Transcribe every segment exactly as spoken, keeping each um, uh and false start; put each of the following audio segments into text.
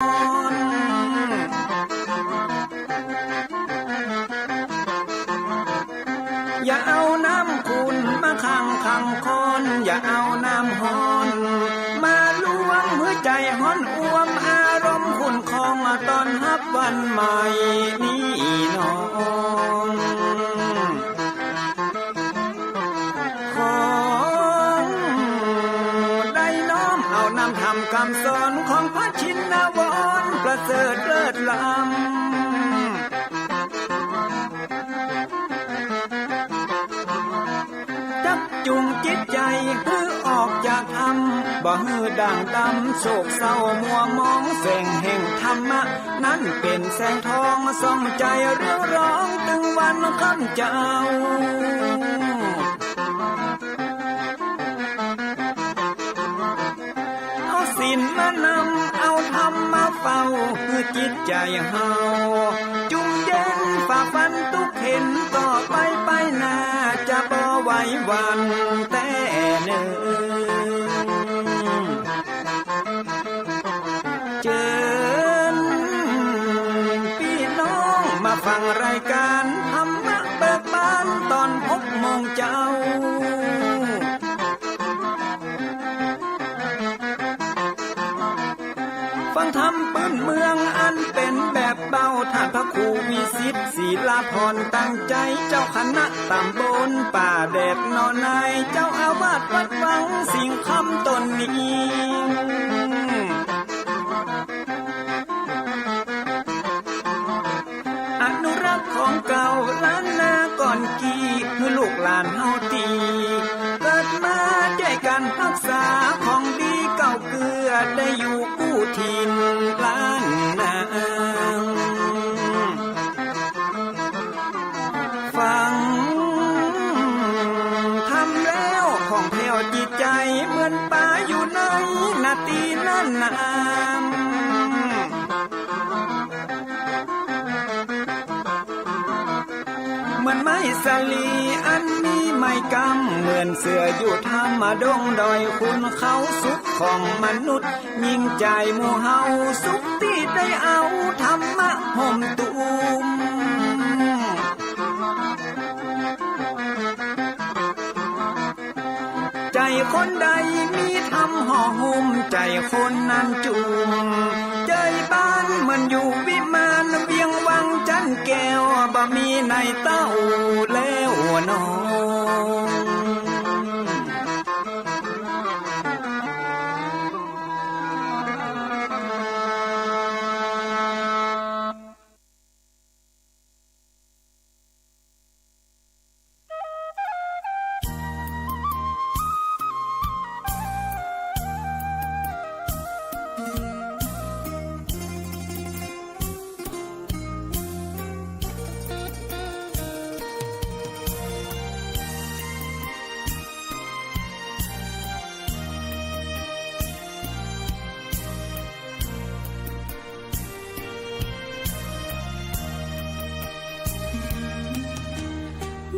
อย่าเอาน้ำขุ่นมาขังขังคน อย่าเอาน้ำฮ้อนมาลวง หื้อใจ๋ฮ้อนอ่วม อารมณ์ขุ่นข้อง ต้อนฮับวันใหม่นี้น้อง ขอได้น้อมเอานำธรรมคำสอนของพระชินวรประเสริฐเลิศล้ำ จักจูงจิตใจ๋หื้อออกจากถ้ำ บ่หื้อด่างดำโศกเศร้ามัวหมอง แสงแห่งธรรมะนั้นเป๋นแสงทอง ส่องใจ๋เรืองรอง ตึงวันค่ำเจ้า เอาศีลมานำ เอาธรรมมาเฝ้า หื้อจิตใจ๋เฮาจุ่มเย็น ฝ่าฟันตุ๊กเข็ญ ต่อไปไปหน้า จะบ่ไหวหวั่นแต๊เนิ่น เจิญปี้น้องมาฟังรายก๋านธรรมะเบิกบาน ต๋อนหกโมงเจ๊า ฟังธรรมปื้นเมืองอันเป๋นแบบเบา ต้านพระครูวิสิต ศิลาพร ตั้งใจ๋ เจ้าคณะต๋ำบลป่าแดดหนอใน เจ้าอาวาสวัดวังสิงห์คำต๋นนี้ อนุรักษ์ของเก่าล้านนาก่อนกี้ หื้อลูกหลานเฮาตี้เกิดมา จ้วยกั๋นฮักษาของดีเก่าเกื้อ ได้อยู่กู้ถิ่นล้านนา ฟังธรรมแล้วผ่องแผ้วจิตใจ๋ เหมือนป๋าอยู่ในนาตี้นั้นนา เหมือนไม้สาลีอันมีไม้กำ เหมือนเสืออยู่ถ้ำดงดอย ขุนเขาสุขของมนุษย์ ยิ่งใจ๋หมู่เฮาสุขตี้ได้เอาธรรมะห่มตุ้ม ใจ๋คนใดมีธรรมห่อหุ้ม ใจ๋คนนั้นจุ่ม ใจ๋บ้านเหมือนอยู่วิมาน เวียงวังจั๊นแก้ว บ่มีในเต้าแล้วน้อง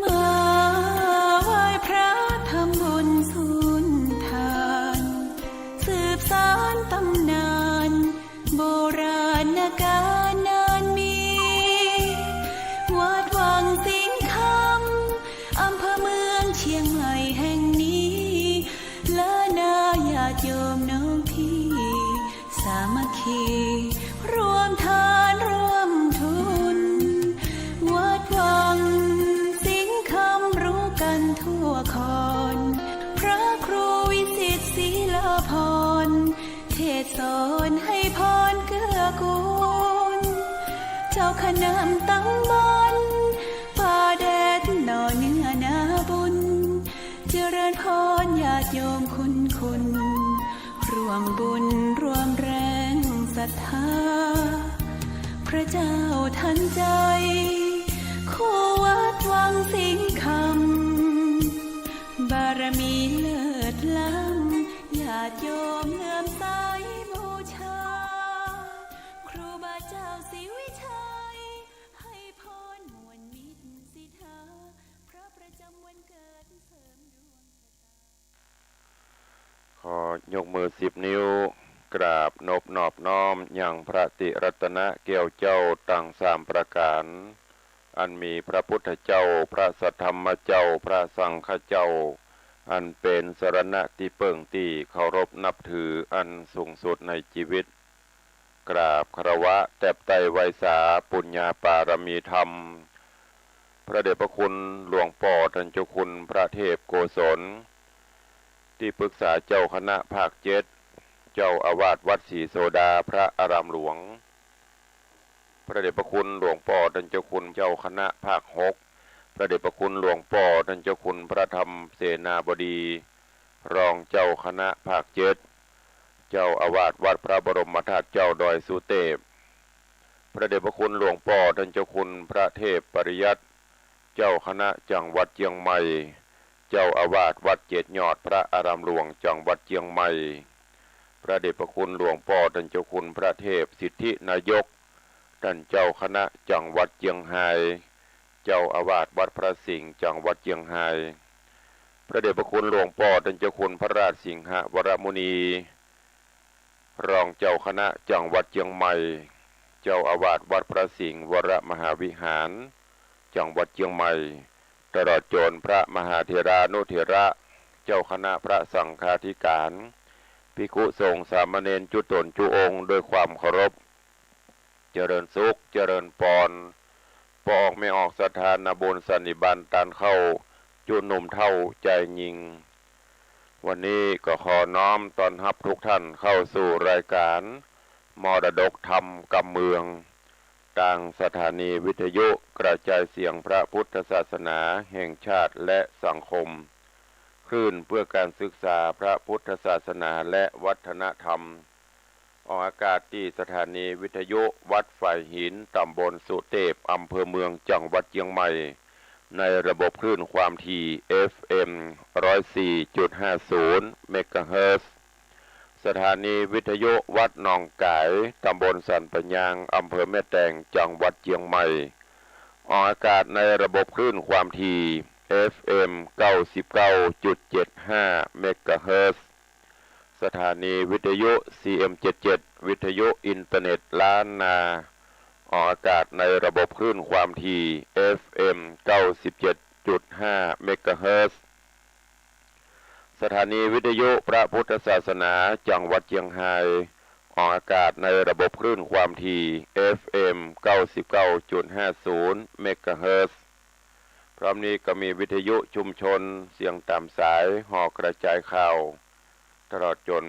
มาไหว้พระทำบุญสุนทาน สืบสานต๋ำนานโบราณก๋าลนานมี วัดวังสิงห์คำ อำเภอเมืองเชียงใหม่แห่งนี้ ล้านนาญาติโยมน้องพี่ สามัคคีร่วมทานร่วมทุน วัดวังสิงห์คำรู้กั๋นทั่วคอน พระครูวิสิตศิลาพร เทศน์สอนให้พรเกื้อกูล เจ้าคณะต๋ำบลป่าแดดหน่อเนื้อนาบุญ เจริญพรญาติโยมคุณคุณ ร่วมบุญร่วมแรงศรัทธา พระเจ้าทันใจ คู่วัดวังสิงห์คำ บารมีเลิศล้ำ ญาติโยมเลื่อมใสบูชา ครูบาเจ้าศรีวิชัย ให้พรมวลมิตรสิทธา พระประจำวันเกิดเสริมดวงชะตา ขอยกมือสิบนิ้ว กราบนบนอบน้อมยังพระติรัตนะแก้วเจ้าตังสามประก๋าน อันมีพระพุทธเจ้า พระสัทธรรมเจ้า พระสังฆเจ้า อันเป๋นสรณะตี้เปิ้งตี้เคารพนับถืออันสูงสุดในจีวิต กราบคารวะแตบไต้ไหว้สาปุญญาปารมีธรรม พระเดชพระคุณหลวงป้อต้านเจ้าคุณพระเทพโกศล ตี้ปรึกษาเจ้าคณะภาคเจ็ด เจ้าอาวาสวัดศรีโสดาพระอารามหลวง พระเดชพระคุณหลวงป้อต้านเจ้าคุณเจ้าคณะภาคหก พระเดชพระคุณหลวงป้อต้านเจ้าคุณพระธรรมเสนาบดี รองเจ้าคณะภาคเจ็ด เจ้าอาวาสวัดพระบรมธาตุเจ้าดอยสุเตพ พระเดชพระคุณหลวงป้อต้านเจ้าคุณพระเทพปริยัติ เจ้าคณะจังหวัดเจียงใหม่ เจ้าอาวาสวัดเจ็ดยอดพระอารามหลวงจังหวัดเจียงใหม่ พระเดชพระคุณหลวงป้อต้านเจ้าคุณพระเทพสิทธินายก ต้านเจ้าคณะจังหวัดเจียงฮาย เจ้าอาวาสวัดพระสิงห์จังหวัดเจียงฮาย พระเดชพระคุณหลวงป้อต้านเจ้าคุณพระราชสิงหวรมุนี รองเจ้าคณะจังหวัดเจียงใหม่ เจ้าอาวาสวัดพระสิงห์วรมหาวิหาร จังหวัดเจียงใหม่ ตลอดจ๋นพระมหาเถรานุเถระ เจ้าคณะพระสังฆาธิการ ภิกขุสงฆ์สามเณรจุ๊ต๋นจุ๊องค์ด้วยความเคารพ เจริญสุข เจริญปอน ป้อออกแม่ออกศรัทธานาบุญสันนิบาตต้านเข้า จุ๊หนุ่มเฒ่าจายญิง วันนี้ก็ขอน้อมต้อนฮับทุกท่านเข้าสู่รายการมรดกธรรมกำเมือง ตางสถานีวิทยุกระจายเสียงพระพุทธศาสนาแห่งชาติและสังคม คลื่นเพื่อการศึกษาพระพุทธศาสนาและวัฒนธรรม ออกอากาศตี้สถานีวิทยุวัดฝายหิน ต๋ำบลสุเตพ อำเภอเมือง จังหวัดเจียงใหม่ ในระบบคลื่นความถี่ เอฟเอ็ม ร้อยสี่จุดห้าศูนย์ เมกะเฮิรตซ์ สถานีวิทยุวัดหนองก๋าย ต๋ำบลสันป่ายาง อำเภอแม่แตง จังหวัดเจียงใหม่ ออกอากาศในระบบคลื่นความถี่ เอฟเอ็ม เก้าสิบเก้าจุดเจ็ดห้า เมกะเฮิรตซ์ สถานีวิทยุ ซีเอ็มเจ็ดเจ็ด วิทยุอินเทอร์เน็ตล้านนา ออกอากาศในระบบคลื่นความถี่ เอฟเอ็ม เก้าสิบเจ็ดจุดห้า เมกะเฮิรตซ์ สถานีวิทยุพระพุทธศาสนาจังหวัดเจียงฮาย ออกอากาศในระบบคลื่นความถี่ เอฟเอ็ม เก้าสิบเก้าจุดห้าศูนย์ เมกะเฮิรตซ์ พร้อมนี้ก็มีวิทยุชุมชนเสียงต๋ามสาย หอกระจายข่าว ตลอดจ๋น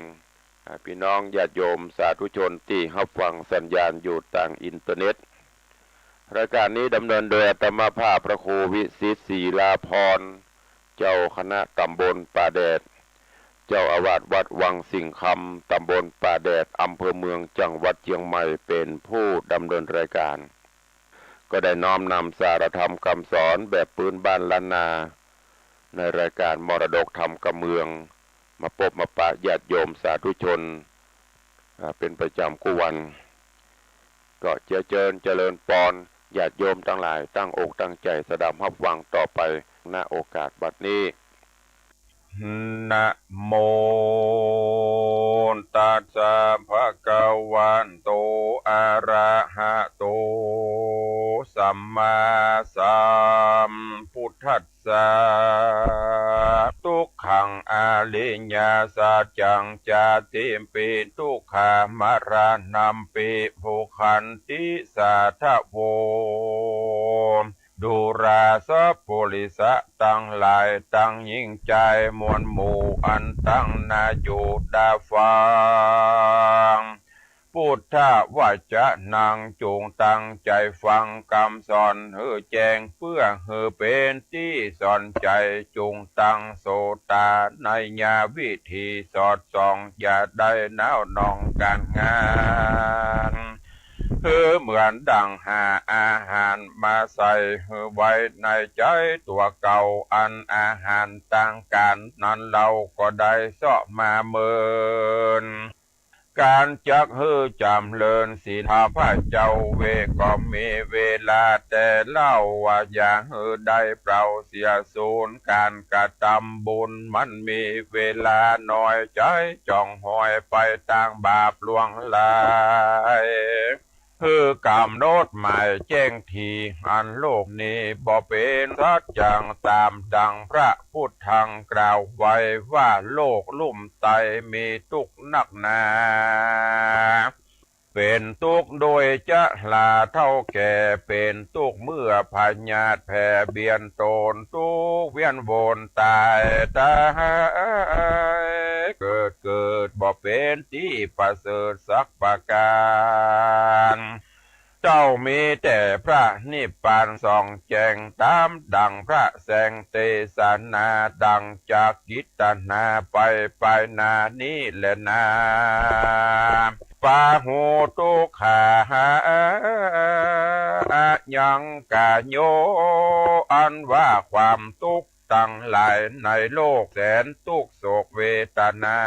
อ่า ปี้น้องญาติโยมสาธุชนตี้ฮับฟังสัญญาณอยู่ตางอินเทอร์เน็ต รายการนี้ดำเนินโดยอาตมาภาพพระครูวิสิทธิ์ ศิลาภรณ์ เจ้าคณะต๋ำบลป่าแดด เจ้าอาวาสวัดวังสิงห์คำ ต๋ำบลป่าแดด อำเภอเมือง จังหวัดเจียงใหม่ เป๋นผู้ดำเนินรายการ ก็ได้น้อมนำสารธรรมกำสอนแบบปื๊นบ้านล้านนา ในรายการมรดกธรรมกำเมือง มาปบมาปะญาติโยมสาธุชน อ่า เป๋นประจ๋ำกู้วัน ก็เจียเจิญเจริญปอน ญาติโยมตังหลายตั้งอกตั้งใจ๋สดับฮับฟังต่อไป ณ โอกาสบัดนี้ นะโมตัสสะ ภะคะวะโต อะระหะโต สัมมาสัมพุทธัสสะ ทุกขัง อริยสัจจัง จาติมปิ ทุกขา มะระณัมปิ ปุคขันติ สาทะโว ดูราสะปุริสะตังหลาย ตังหญิงจายมวลหมู่ อันตังหน้าอยู่ต๋าฟัง พุทธวจนัง จุ่งตั้งใจ๋ฟังกำสอนหื้อแจ้ง เปื้อหื้อเป๋นตี้สอนใจ๋ จุ่งตั้งโสตาในญาวิถีสอดส่อง อย่าได้หนาวหน่องก๋านงาน หื้อเหมือนดั่งหาอาหารมาใส่หื้อไว้ในใจ๋ตั๋วเก่า อันอาหารตางก๋านนั้นเล่าก็ได้เซาะมาเมิน ก๋านจักหื้อจ๋ำเริญศีลข้าพเจ้าเวก็มีเวลาแต่เล่าว่า อย่าหื้อได้เปล่าเสียสูญ ก๋านกระตำบุญมันมีเวลาน้อย ใจ๋จ้องหอยไปตางบาปหลวงหลาย หื้อกำหนดหมายแจ้งที อันโลกนี้บ่เป๋นสัจจัง ต๋ามดังพระพุทธังกล่าวไว้ว่า โลกลุ่มใต้มีตุ๊กข์นักหนา เป๋นตุ๊กข์โดยชราเฒ่าแก่ เป๋นตุ๊กข์เมื่อพยาธิแผดเบียดตน ตุ๊กข์เวียนวนต๋ายต๋าย เกิดเกิด บ่เป๋นตี้ประเสริฐสักประก๋าน เต้ามีแต่พระนิพพานส่องแจ้ง ต๋ามดังพระแสงเตสนา ดั่งจากกิตนาไป ไปหน้านี้แลนา ปะหุตุกขา ยังกะโย อันว่าความตุ๊กข์ตังหลายในโลกแสนตุ๊กข์โศกเวทนา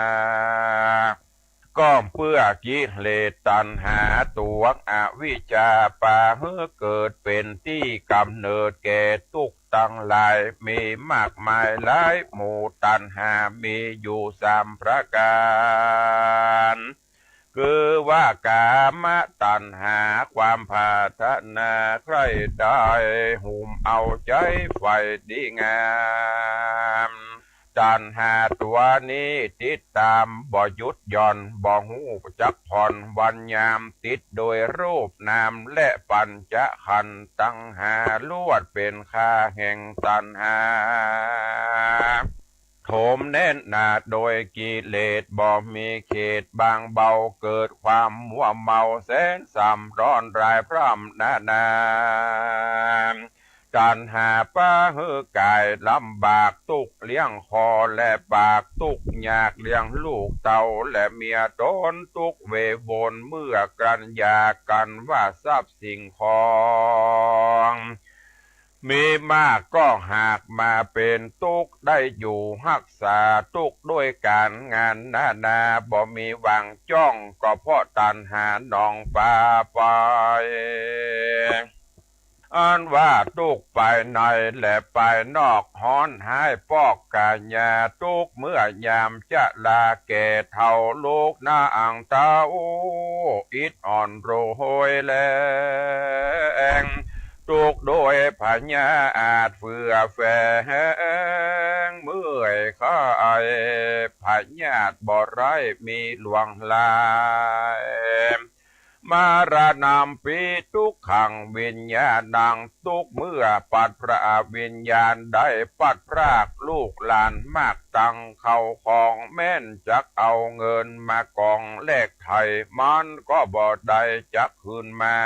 ก็เปื้อกิเลสตัณหาตั๋วอวิชชา ปาหื้อเกิดเป๋นตี้ก๋ำเนิดแก่ตุ๊กข์ตังหลาย มีมากมายหลายหมู่ ตัณหามีอยู่สามประก๋าน คือว่ากามตัณหา ความปรารถนาใคร่ได้ หุ้มเอาใจ๋ใฝ่ดีงาม ตัณหาตั๋วนี้ติดต๋ามบ่หยุดหย่อน บ่ฮู้จักผ่อนวันยาม ติดโดยรูปนามและปัญจขันธ์ตังห้า ล้วนเป๋นข้าแห่งตัณหา โถมแน่นหนาโดยกิเลส บ่มีเขตบางเบา เกิดความมัวเมาแสนซ้ำ ร้อนรายพร่ำนานา ตัณหาปาหื้อกายลำบาก ตุ๊กข์เลี้ยงคอและปาก ตุ๊กข์ยากเลี้ยงลูกเต้าและเมียต๋น ตุ๊กข์เววนเมื่อกลั้นอยากกั๋นว่าทรัพย์สิ่งของ มีมากก็หากมาเป๋นตุ๊กข์ ได้อยู่ฮักษาตุ๊กข์ด้วยก๋านงานนานา บ่มีหว่างจ้อง ก็เพราะตัณหาหนองปาไป อันว่าตุ๊กข์ภายในและภายนอก ฮ้อนฮ้ายปอกกายา ตุ๊กข์เมื่อยามชราแก่เฒ่า ลูกหน้าอังเต้า อิดอ่อนโรยแรง ตุ๊กข์โดยพยาธิเฟื่อแฝง เมื่อยไข้พยาธิบ่ร้ายมีหลวงหลาย มรณัมปิ ทุกขัง วิญญาณัง ตุ๊กข์เมื่อพลัดพรากวิญญาณ ได้พลัดพรากลูกหลานมากตัง เข้าของแม้นจักเอาเงินมากองแลกไถ่ มันก็บ่ได้จักคืนมา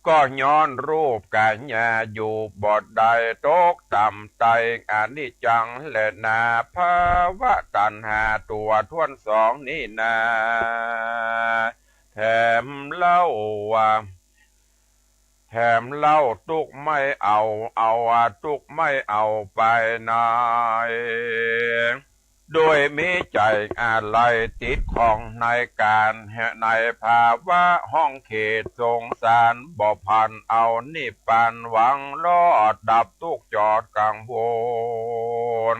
ก็ย้อนรูปกายาอยู่บ่ได้ ตกต่ำใต้อนิจจังแลนา ภวะตัณหาตั๋วถ้วนสองนี้นา แถมเล่าว่า แถมเล่าตุ๊กข์ไม่เอา เอาว่าตุ๊กข์ไม่เอาไปไหน โดยมีใจ๋อาลัยติดข้องในก๋าน ในภาวะห้องเขตสงสาร บ่ผันเอานิพพานหวังรอดดับตุ๊กข์จอดกังวล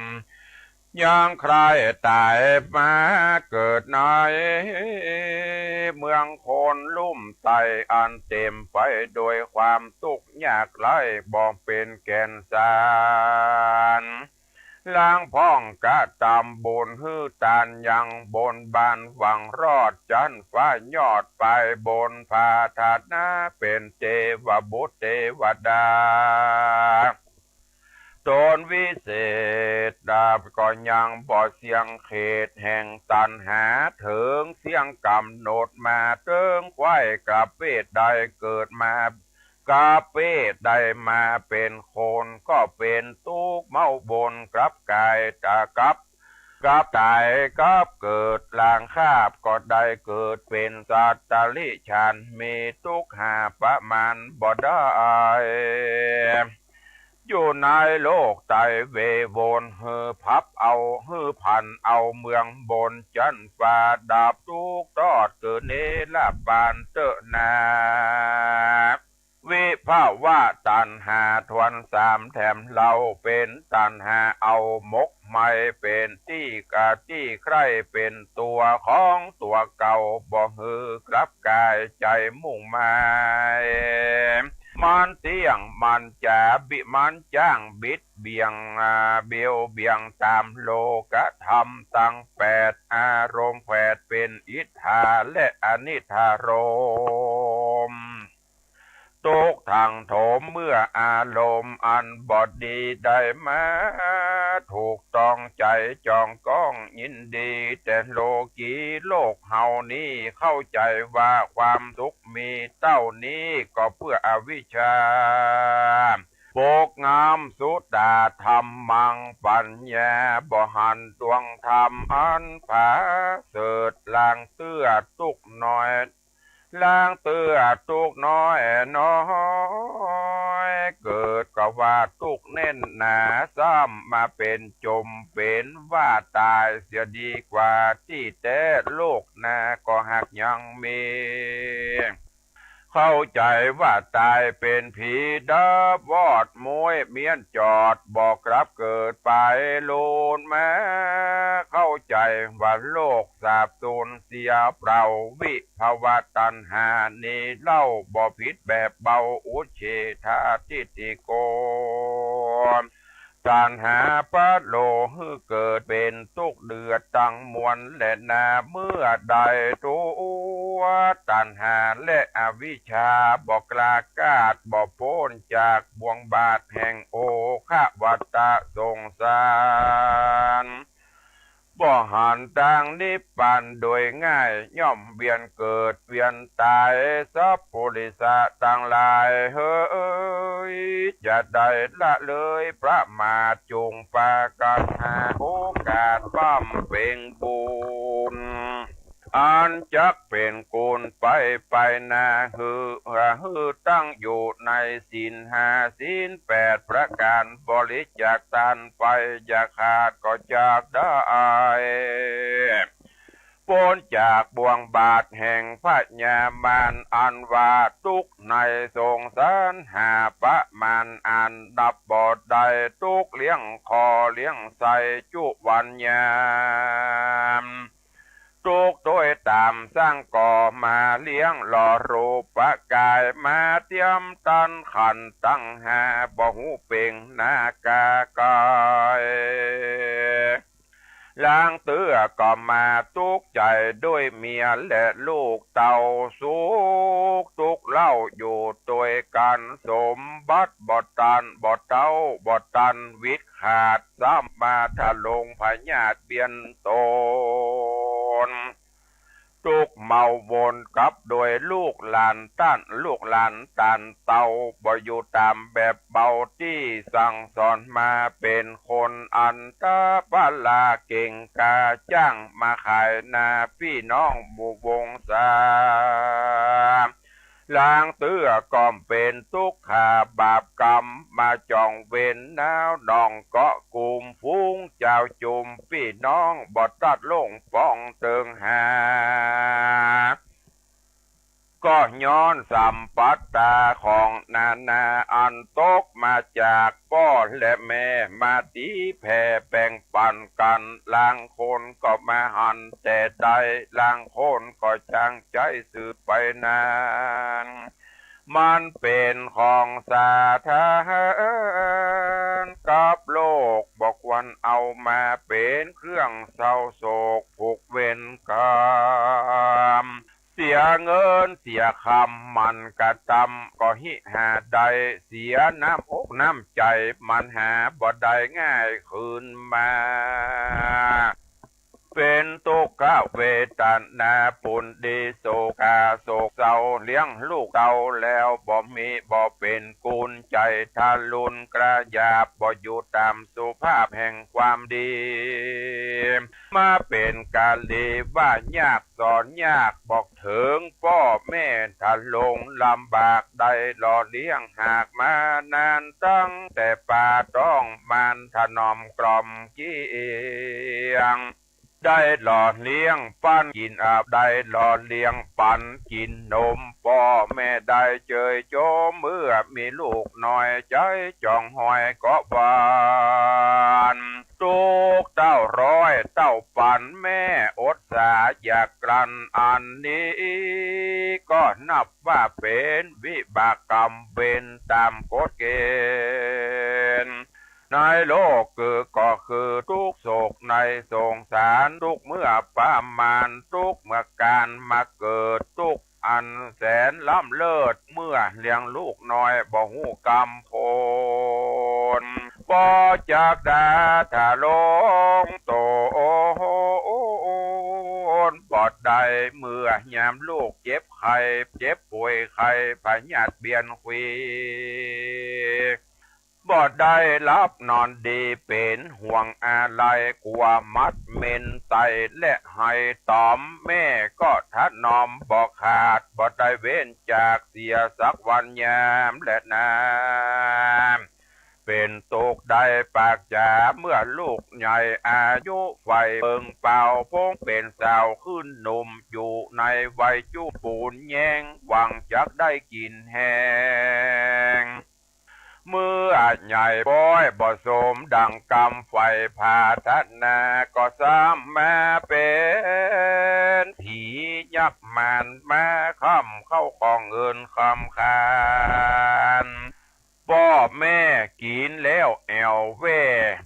ยังใคร่ต๋ายมาเกิดในเมืองคนลุ่มใต้ อันเต๋มไปโดยความตุ๊กข์ยากไร้ บ่เป๋นแก่นสาร ลางพ่องกระตำบุญหื้อตานยังบนบานหวังรอดจั้นฟ้ายอดไปบนปรารถนาเป๋นเตวบุตรเตวดา ต๋นวิเศษดาบก็ยังบ่เสี้ยงเขตแห่งตัณหา เถิงเสี้ยงก๋ำหนดมาเถิงใคว่กลับเพศได้เกิดมา กลับเพศได้มาเป๋นคน ก็เป๋นตุ๊กข์เมาบน กลับกายต๋ายกลับ กลับต๋ายกลับเกิด ลางคาบก็ได้เกิดเป๋นสัตว์ติรัจฉาน มีตุ๊กข์ห้าประมาณบ่ได้ อยู่ในโลกไตเววน หื้อพับเอา หื้อผันเอาเมืองบนจั๊นฟ้า ดับตุ๊กข์ตอดเกิดเนรปานเต๊อะนา วิภวะตัณหาทวนสามแถมเล่า เป๋นตัณหาเอาหมกไหม เป๋นตี้กาตี้ใคร่ เป๋นตั๋วของตั๋วเก่า บ่หื้อกลับก๋ายใจ๋มุ่งหมาย มันเตี้ยงมันจ๋า บิมันจ้างบิดเบี่ยง อ่า เบียวเบี่ยงต๋ามโลกธรรมตังแปด อารมณ์แผดเป๋นอิทธาและอนิทธารมณ์ ตุ๊กข์ทังโถมเมื่ออารมณ์อันบ่ดีได้มาถูกต้องใจ๋ จ่องก้องยินดี แต่โลกีโลกเฮานี้เข้าใจ๋ว่าความสุขมีเต้านี้ ก็เปื้ออวิชชาปกงำสุตาธรรมัง ปัญญาบ่หันตวงธรรมอันผาเสริฐ ล้างเตื้อตุ๊กข์น้อย ล้างเตื้อตุ๊กข์น้อยน้อย เกิดก็ว่าตุ๊กข์แน่นหนา ซ้ำมาเป๋นจมเป๋นว่าต๋ายเสียดีกว่า ตี้แต๊โลกหน้าก็หากยังมี เข้าใจ๋ว่าต๋ายเป๋นผีดับวอดม้วยเมี้ยนจอด บ่กลับเกิดไปลูนมา เข้าใจ๋ว่าโลกสาบสูญเสียเปล่า วิภวะตัณหานี้เล่า บ่ผิดแบบเบา อุจเฉทาทิฏฐิโก ตัณหาปะโลหื้อเกิดเป๋นตุ๊กข์เดือดตังมวลแลนา เมื่อใดตั๋วตัณหาและอวิชชาบ่กล้าก้าด บ่ป๊นจากบ่วงบาตรแห่งโอฆะวัฏฏะสงสาร บ่หันตางนิพพานโดยง่าย ย่อมเวียนเกิดเวียนต๋าย สัพปุริสะตังหลายเหย จะได้ละเลยประมาท จุ่งปากั๋นหาโอกาสบำเพ็งบุญ อันจักเป๋นกุญไปไปนา หื้อ หื้อตั้งอยู่ในศีลห้าศีลแปดประก๋าน บริจาคตานไปอย่าขาดก็จักได้ ป๊นจากบ่วงบาตรแห่งพญามาร อันว่าตุ๊กข์ในสงสารหาประมาณอันนับบ่ได้ ตุ๊กข์เลี้ยงข้อเลี้ยงไส้จุวันยาม ตุ๊กข์โตยต๋ามสร้างก่อมาเลี้ยงหล่อรูปก๋าย มาเตียมตันขันธ์ตังห้า บ่ฮู้เป่งหน้ากากาย ลางเตื้อก็มาตุ๊กข์ใจ๋ด้วยเมียและลูกเต้า สุขตุ๊กข์เล่าอยู่ตวยกั๋น สมบัติบ่ตัน บ่เต้า บ่ตันวิดขาด ซ้ำมาทะลงพยาธิเบียนต๋น ตุ๊กข์เมาวนกับโดยลูกหลานต้าน ลูกหลานต้านเต้า บ่อยู่ต๋ามแบบเบา ตี้สั่งสอนมาเป๋นคนอันตะปะละเก่งกล้า จ้างมาขายหน้าปี้น้องหมู่วงศา ลางเตื้อก็เป๋นตุ๊กข์ขาบาปกรรม มาจ่องเวรหนาวหนองเกาะกุม ฝูงจาวจุมปี้น้องบ่ตัดลงปองเติงหา ก็ย้อนสัมปัตตาของนานาอันตกมาจากป้อและแม่ มาตี๋แผ่แบ่งปั๋นกั๋น ลางคนก็มาหันแต่ใต้ ลางคนก็จางใจ๊สืบไปนั้น มันเป๋นของสาธารณะกับโลก บ่ควรเอามาเป๋นเครื่องเศร้าโศก ผูกเวรกรรม เสียเงินเสียคำมันกระตำ ก็หิหาได้ เสียน้ำอกน้ำใจ๋ มันหาบ่ได้ง่ายคืนมา เป๋นตุ๊กขเวทนา ปูนดีโศกาโศกเศร้า เลี้ยงลูกเต้าแล้วบ่มี บ่เป๋นกุญใจ๋ ทะลุนกระหยาบ บ่อยู่ต๋ามสุภาพแห่งความดี มาเป๋นกาลีว่ายากสอนยาก บอกเถิงป้อแม่ทะลงลำบาก ได้หล่อเลี้ยงหากมานานตั้งแต่ปา กิ๋นอาบได้หล่อเลี้ยงปั๋นกิ๋นนม ป้อแม่ได้เจยโจม เมื่อมีลูกน้อยใจ๋จ่องหอยก็หวาน ตุ๊กเต้าร้อยเต้าปั๋นแม่อดสาอย่ากลั้น อันนี้ก็นับว่าเป๋นวิบากกรรมเวรต๋ามกฎเก๋ณฑ์ ในโลกคือก็คือตุ๊กข์โศกในสงสาร ตุ๊กข์เมื่อประมาณ ตุ๊กข์เมื่อก๋านมาเกิด ตุ๊กข์อันแสนล้ำเลิศ เมื่อเลี้ยงลูกน้อยบ่ฮู้กำโพน บ่จักดาถ้าลงโตน บ่ได้เมื่อยามลูกเจ็บไข้ เจ็บป่วยไข้พยาธิเบียนควี บ่ได้หลับนอนดี เป๋นห่วงอาลัย กั๋วหมัดเหม็นไตและไฮต๋อม แม่ก็ถนอมบ่ขาด บ่ได้เว้นจากเสียสักวันยามแลนา เป๋นตุ๊กข์ได้ปากจ๋า เมื่อลูกใหญ่อายุใฝ่เปิงเปา พงเป๋นสาวขึ้นหนุ่ม อยู่ในวัยจุปูนแย้ง หวังจักได้กิ๋นแฮง เมื่อใหญ่ป๊อยบ่สมดังกำใฝ่ผาถนา ก็ซ้ำมาเป๋นผียักษ์มารมาค้ำเข้าของเงินคำคาน ป้อแม่กิ๋นแล้วแอ่วแว่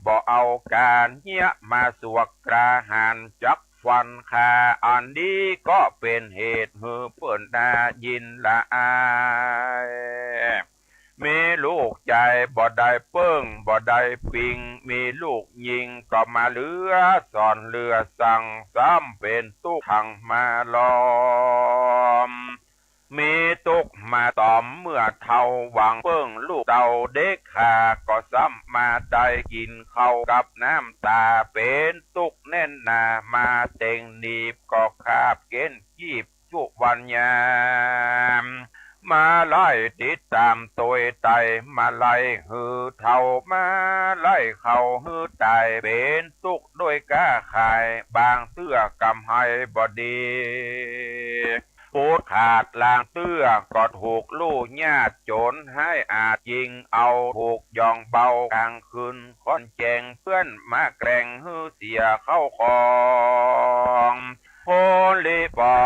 บ่เอาก๋านเฮี้ยมาสวกกล้าหาญจักฟันฆ่า อันนี้ก็เป๋นเหตุหื้อเปิ้นน่ายินละอาย มีลูกจายบ่ได้เปิ้งบ่ได้ปิง มีลูกญิงก็มาเหลือสอนเหลือสั่ง ซ้ำเป๋นตุ๊กข์ขังมาล้อม มีตุ๊กข์มาต๋อมเมื่อเฒ่า หวังเปิ้งลูกเต้าเด็กขา ก็ซ้ำมาได้กิ๋นข้าวกับน้ำต๋า เป๋นตุ๊กข์แน่นหนา มาเต็งหนีบก็คาบเก๊นกีบจุวันยาม มาไล่ติดต๋ามตวยไต มาไล่หื้อเฒ่า มาไล่เข้าหื้อต๋าย เป๋นตุ๊กข์ด้วยก๊าขาย บางเตื้อกำไรบ่ดี ปูดขาดลางเตื้อก็ถูกลู่ญาติโจ๋รฮ้ายอาฆยิงเอา ถูกย่องเบากลางคืนค่อนแจ้ง เปื้อนมาแกล้งหื้อเสียข้าวของ คนลีปอ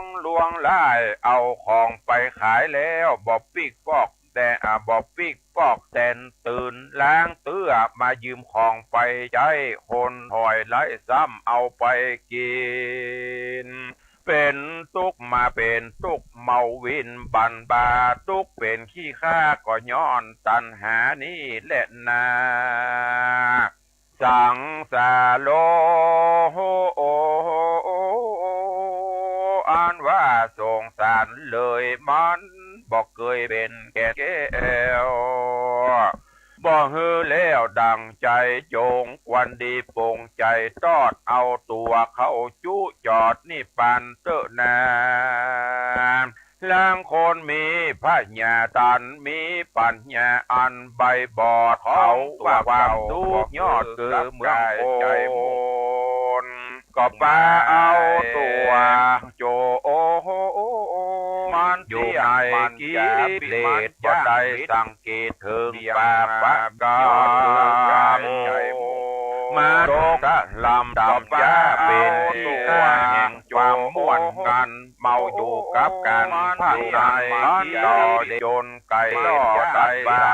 งลวงลาย เอาของไปขายแล้วบ่ปิ๊กปอก แต่ อ่า บ่ปิ๊กปอกแตนตื่น ลางเตื้อมายืมของไปใจ๊ คนถอยไล่ซ้ำเอาไปกิ๋น เป๋นตุ๊กข์มาเป๋นตุ๊กข์เมาวินบันบา ตุ๊กข์เป๋นขี้ข้าก็ย้อนตัณหานี้แลนา สังสาโร อันว่าสงสารเลย มันบ่เกยเป๋นแก่นแก้ว บ่หื้อแล้วดั่งใจ๋จง ควรดีปงใจ๋ตอดเอาตั๋วเข้าจุจอดนิพพานเต๊อะนา ลางคนมีผญาต๋า มีปั๋ญญาอันใบ้บอด เขาว่าความตุ๊กข์ยอดคือเมืองโพน ก็ปาเอาตั๋วโจร มันอยู่ในกิเลสบ่ได้สังเกตเถิงบาปกรรม มาตกตะลำต่ำจ๊าเป๋นตี้ตั้งแห่งความม่วนงัน เมาอยู่กับก๋านพนัน มันต่อได้จนไก่รอดตัดบา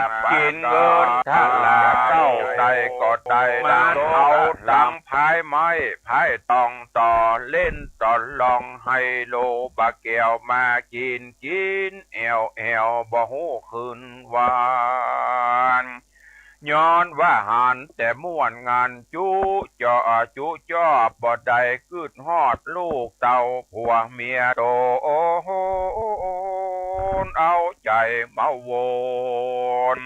ป กิ๋นเงินทะลาเต้าใดก็ได้ มาเอาตังค์พายไม้พายตองต่อ เล่นต่อลองไฮโลบาแก้ว มากิ๋นกิ๋นแอ่วแอ่วบ่ฮู้คืนวัน ย้อนว่าหันแต่ม่วนงันจุจอจุจอ บ่ได้กึ๊ดฮอดลูกเต้าผัวเมียโตน เอาใจ๋เมาวน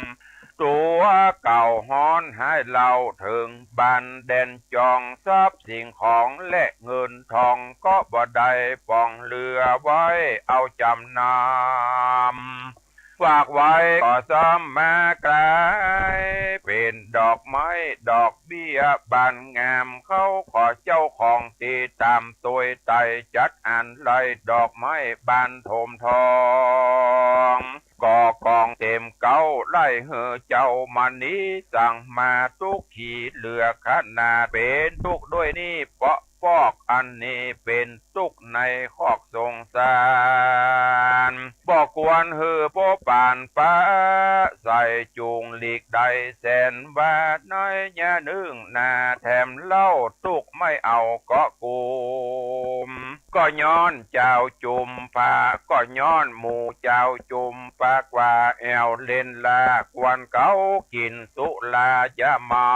ตั๋วเก่าฮ้อนฮ้ายเล่าเถิงบ้านแดนจอง ทรัพย์สิ่งของและเงินทองก็บ่ได้ป๋องเหลือไว้ เอาจ๋ำนำ ฝากไว้ก็ซ้ำมากลาย เป๋นดอกไม้ดอกเบี้ยบานงาม เขาก็เจ้าของตี้ต๋ามตวยไต่ จัดอันไล่ดอกไม้บานโถมทอง ก่อกองเต๋มเก๊า ไล่หื้อเจ้ามณีสั่งมาตุ๊กข์ขี้เหลือขนาด เป๋นตุ๊กข์ด้วยนี่เปาะ ปอกอันนี้เป๋นตุ๊กข์ในคอกสงสาร บ่ควรหื้อโป๊ปานปะใส่ จุ่งหลีกได้แสนว่า ในยะนึ่งนาแถมเล่า ตุ๊กข์ไม่เอาเกาะกุม ก็ย้อนจาวจุมปา ก็ย้อนหมู่จาวจุมปากว่า แอ่วเล่นลากวนเก๊า กิ๋นสุราจะเมา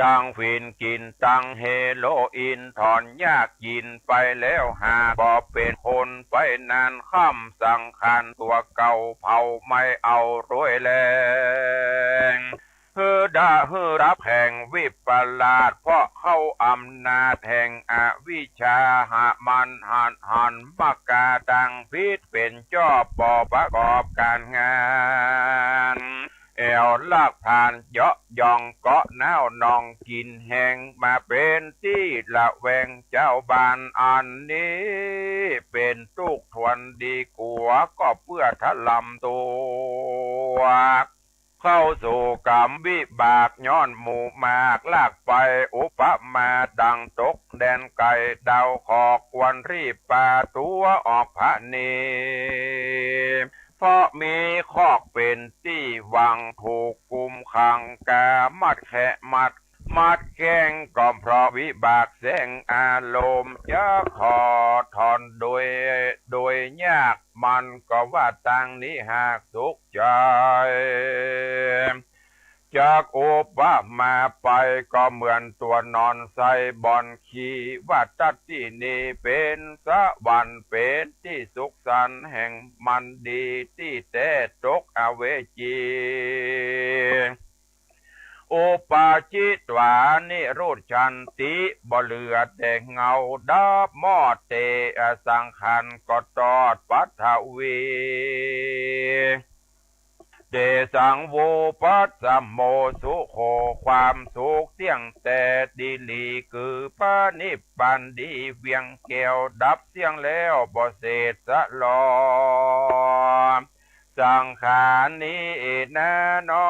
ตังฝิ่นกิ๋นตังเฮโรอีน ถอนยากกิ๋นไปแล้วหาก บ่เป๋นคนไปนานค่ำ สังขารตั๋วเก่าเผาไม่เอาตวยแล หื้อดะหื้อดับแห่งวิปลาส เพราะเข้าอำนาจแห่งอวิชชา หามันหันหันมากาตังผิด เป๋นจอบบ่ประกอบก๋านงาน แอ่วลากผลาญเยาะยองเกาะน้าวหนองกิ๋นแฮง มาเป๋นตี้ระแวงจาวบ้าน อันนี้เป๋นตุ๊กข์ทวนดีกั๋ว ก็เปื้อทะลำตั๋ว เข้าสู่ก๋รรมวิบาก ย้อนหมู่มากลากไป อุปมาดังตกแดนไก๋ ดาวขอกควรรีบปาตั๋วออกผะเน เพราะมีคอกเป๋นตี้หวัง ถูกกุมขังกามัดแขะมัด มัดแข้ง ก็เพราะวิบากแสงอารมณ์ จะขอถอนโดย โดยยาก มันก็ว่าตังนี้หากสุขใจ๋ จากอุปมาไป ก็เหมือนตั๋วนอนใส่บ่อนขี้ ว่าตั๊ดตี้นี้เป๋นสวรรค์ เป๋นตี้สุขสันต์แห่งมันดี ตี้แต๊ตกอเวจี อุปาจิตวานิรุชชันติ บ่เหลือแต่เงาดับมอดเต อสังขารก็ตอดปัทวี เตสังวุปัสสโมสุโข ความสุขเตี้ยงแต๊ดีหลี คือพระนิพพานดีเวียงแก้ว ดับเสี้ยงแล้วบ่เศษสะหลอ สังขารนี้นาหนอ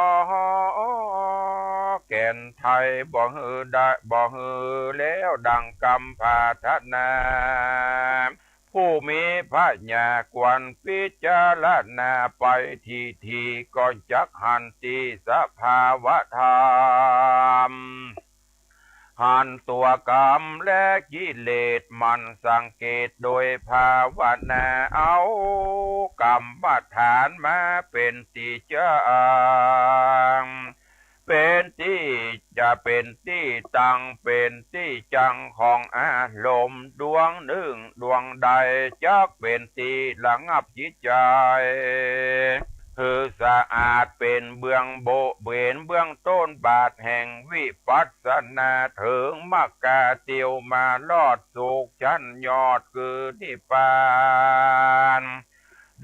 แก่นไท้บ่หื้อได้ บ่หื้อแล้วดังกำปรารถนา ผู้มีปัญญาควรพิจารณาไปทีๆ ก็จักหันตี้สภาวะธรรม หันตั๋วก๋รรมและกิเลส หมั่นสังเกตโดยภาวนา เอากรรมฐานมาเป๋นตี้จัง เป๋นตี้จะเป๋นตี้ตั้ง เป๋นตี้จังของอารมณ์ ดวงนึ่งดวงใด จักเป๋นตี้ระงับจิตใจ๋ หื้อสะอาด เป๋นเบื้องโบะ เป๋นเบื้องต้นบาทแห่งวิปัสสนา เถิงมรรคาเตียวมารอดสุขชั้นยอดคือนิพพาน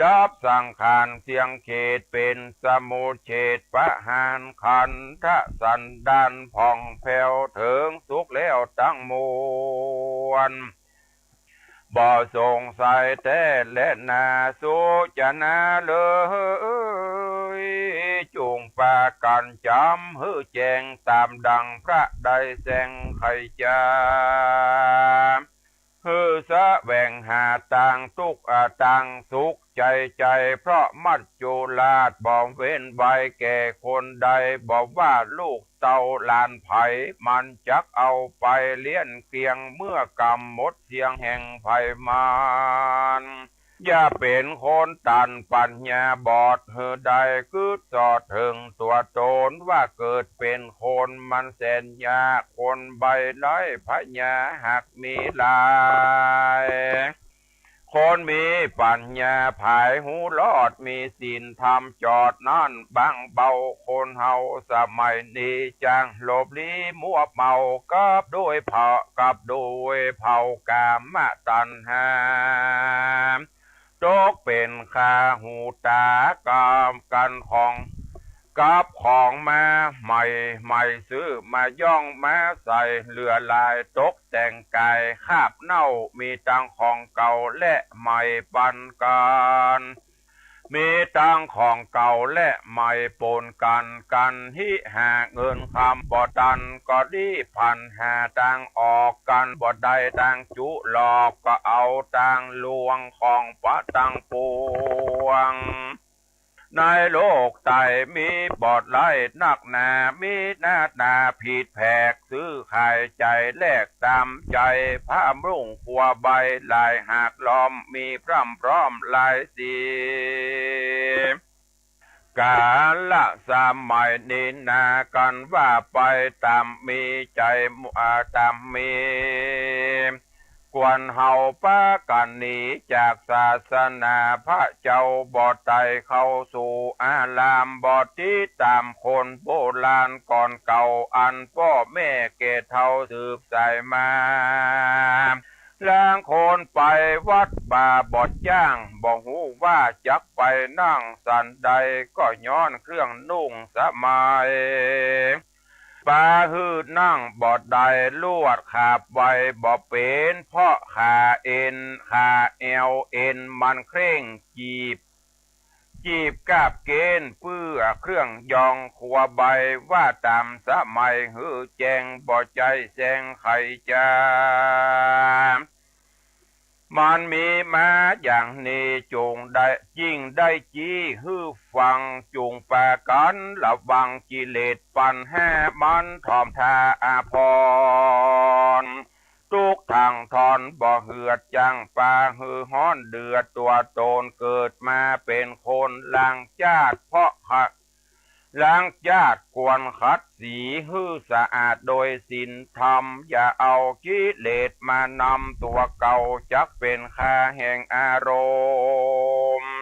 ดับสังขารเสี้ยงเขต เป๋นสมุจเฉทประหารขันธสันดานผ่องแผ้ว เถิงสุขแล้วตังมวล บ่สงสัยแต๊แลนา สุจนาเอ๋ย จุ่งปากั๋นจ๋ำหื้อแจ้ง ต๋ามดังพระได้แจ้งไขจ๋า หื้อแสวงหาตางตุ๊กข์ อา ตางสุขใจ๋ใจ๋ เพราะมัจจุราชบ่เว้นไว้แก่คนใด บ่ว่าลูกเต้าหลานใผ มันจักเอาไปเลี้ยงเกลี้ยง เมื่อกำหมดเสี้ยงแห่งไผมัน อย่าเป๋นคนตันปัญญาบอด หื้อได้กึ๊ดสอดเถิงตั๋วต๋น ว่าเกิดเป๋นคนมันแสนยาก คนใบ้ไร้ปัญญาหากมีหลาย คนมีปัญญาผายฮู้รอด มีศีลธรรมจอดนั้นบางเบา คนเฮาสมัยนี้จ้างหลบลี้มัวเมา กับด้วยเผา กับด้วยเผากามตัณหา ตกเป๋นค่าหูต๋ากับกั๋นของ กับของมาใหม่ใหม่ ซื้อมาย้องมาใส่ เหลือหลายตกแต่งก๋าย คาบเน่า มีตังของเก่าและใหม่ปันกั๋น มีตังของเก่าและใหม่ปนกั๋น กั๋นฮิหาเงินคำบ่ตัน ก็รีบพลันหาตางออก กั๋นบ่ได้ตางจุหลอก ก็เอาตางลวงของปะตังปวง ในโลกใต้มีบ่หลายนักหนา มีหน้าต๋าผิดแผก ซื้อขายจ่ายแลกต๋ามใจ๋ ผ้านุ่งครัวใบหลายหากล้อม มีพร่ำพร้อมหลายสี กาละสมัยนี้นา กั๋นว่าไปต๋ามมีใจ๋ อ่า ต๋ามมี ควรเฮาปากั๋นหนีจากศาสนาพระเจ้า บ่ใต้เข้าสู่อาราม บ่ติดต๋ามคนโบราณก่อนเก่า อันป้อแม่แก่เฒ่าสืบสายมา ลางคนไปวัดป่าบ่จ้าง บ่ฮู้ว่าจักไปนั่งสันใด ก็ย้อนเครื่องนุ่งสมัย ปาหื้อนั่งบ่ได้ ลวดขาบไวบ่เป๋น เพราะขาเอ็น ขาแอวเอ็นมันเคร่ง จีบ จีบกาบเก๋ณฑ์ เปื้อเครื่องยองครัวใบ ว่าต๋ามสมัยหื้อแจ้ง บ่ใจ้แซงใครจา มันมีมาอย่างนี้ จุ่งได้ จิ่งได้จี้หื้อฟัง จุ่งปากั๋นระวัง กิเลสปัญหามันถ่อมท่าอาภรณ์ ตุ๊กข์ทั้งทอนบ่เหือด จั้งปาหื้อฮ้อนเดือด ตั๋วต๋นเกิดมาเป๋นคน ล้างจาติเพราะขะ ล้างจาติควรขัดสี หื้อสะอาดโดยศีลธรรม อย่าเอากิเลสมานำตั๋วเก่า จักเป๋นค่าแห่งอารมณ์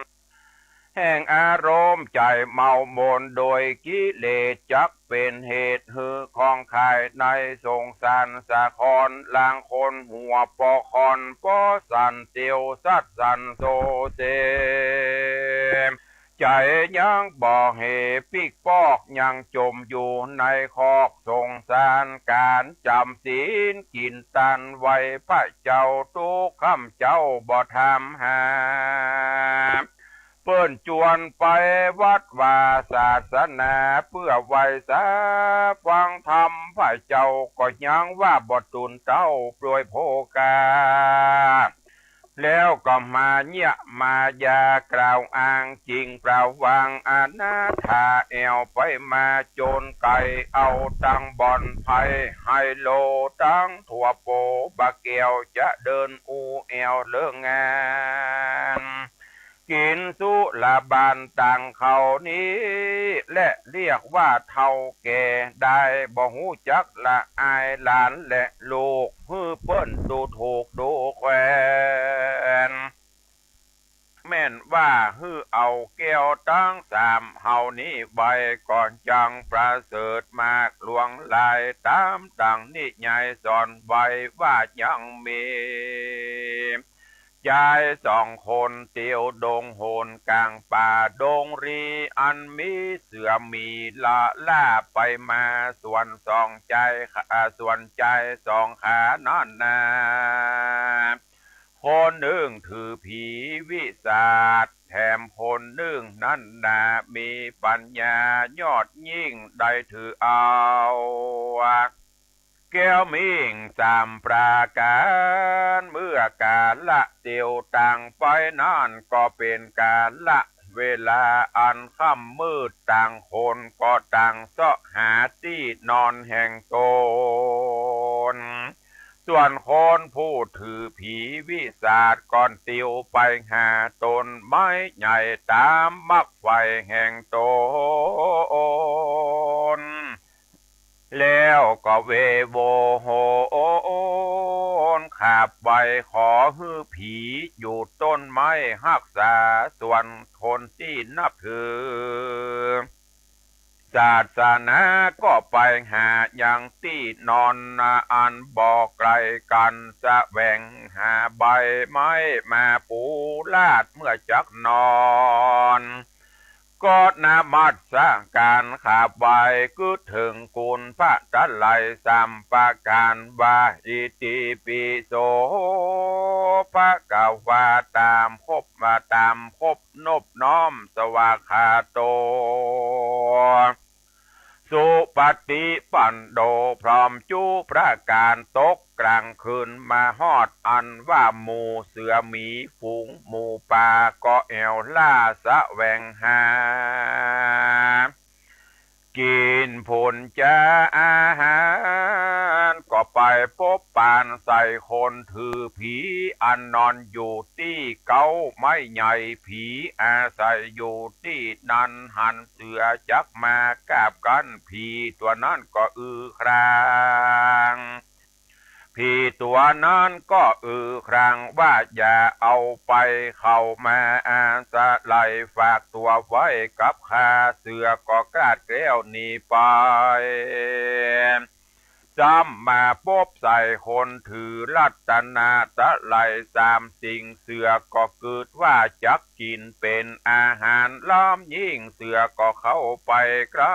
แห่งอารมณ์ใจ๋เมามนโดยกิเลส จักเป๋นเหตุหื้อข้องไขว่ในสงสารสาคร ลางคนหัวปอคอน ปอสั่นเตียวสัดสั่นโซเซ ใจ๋ยังบ่เหปิ๊กปอก ยังจ่มอยู่ในคอกสงสาร ก๋านจ๋ำศีลกิ๋นตัน ไหว้พระเจ้าตุ๊กค่ำเจ๊าบ่ถามหา เปิ้นจวนไปวัดวาศาสนา เปื้อไหว้สาฟังธรรม พระเจ้าก็ยังว่าบ่ตูนเต้าโปรยโภคา แล้วก็มาเยียะมายากล่าวอ้างจิ่งเปล่าหวัง อนาถาแอ่วไปมาจ๋นไก๋ เอาตังบ่อนไพ่ไฮโล ตังตั๋วโปบาแก้ว จะเดินอู้แอ่วเลิกงาน กิ๋นสุราบานตังเขานี้แหละ เรียกว่าเฒ่าแก่ได้ บ่ฮู้จักละอายหลานและลูก หื้อเปิ้นดูถูกดูแควน แม่นว่าหื้อเอาแก้วตังสามเหล่านี้ไว้ ก็ยังประเสริฐมากหลวงหลาย ต๋ามดังนิยายสอนไว้ว่ายังมี จายสองคนเตียวดงโหนก๋างป่าดงรี อันมีเสือหมีละล่าไปมา ส่วนสองจาย อ่า ส่วนจายสองขานั้นนา คนนึ่งถือผีวิสาท แถมคนนึ่งนั้นนา มีปัญญายอดยิ่ง ได้ถือเอา แก้วมิ่งสามประก๋าน เมื่อกาละเตียวต่างไปนั้น ก็เป๋นกาละเวลาอันค่ำมืด ต่างคนก็ต่างเซาะหาตี้นอนแห่งตน ส่วนคนผู้ถือผีวิสาทก่อนเตียวไปหาต้นไม้ใหญ่ต๋ามมักใฝ่แห่งตน แล้วก็เวโวโหนขาบไหว้ขอหื้อผีอยู่ต้นไม้ฮักษา ส่วนคนตี้นับถือ ศาสนาก็ไปหายังตี้นอนนาอันบ่ไกลกั๋น แสวงหาใบไม้มาปูลาดเมื่อจักนอน ก็นมัสก๋านขาบไหว้ กึ๊ดเถิงคุณพระตะไลสามประก๋านว่า อิติปิโส ภะคะวา ต๋ามครบ ว่าต๋ามครบ นบน้อม สวากขาโต สุปฏิปันโน พร้อมจุประก๋าน ตกก๋างคืนมาฮอด อันว่าหมู่เสือหมีฝูงหมูป่า ก็แอ่วล้าแสวงหา กิ๋นผลจาอาหาร ก็ไปปบปานใส่คนถือผี อันนอนอยู่ตี้เก๊าไม้ใหญ่ ผีอาศัยอยู่ตี้นั้น หันเสือจักมากราบกั้น ผีตั๋วนั้นก็อือคราง ผีตั๋วนั้นก็อือครางว่า อย่าเอาไป เข้ามาอาศัย ฝากตั๋วไว้กับข้า เสือก็กราดแคล้วหนีไป ซ้ำมาปบใส่คนถือรัตนตะไลสามสิ่ง เสือก็กึ๊ดว่าจักกิ๋นเป๋นอาหาร ล้ำยิ่งเสือก็เข้าไปใกล้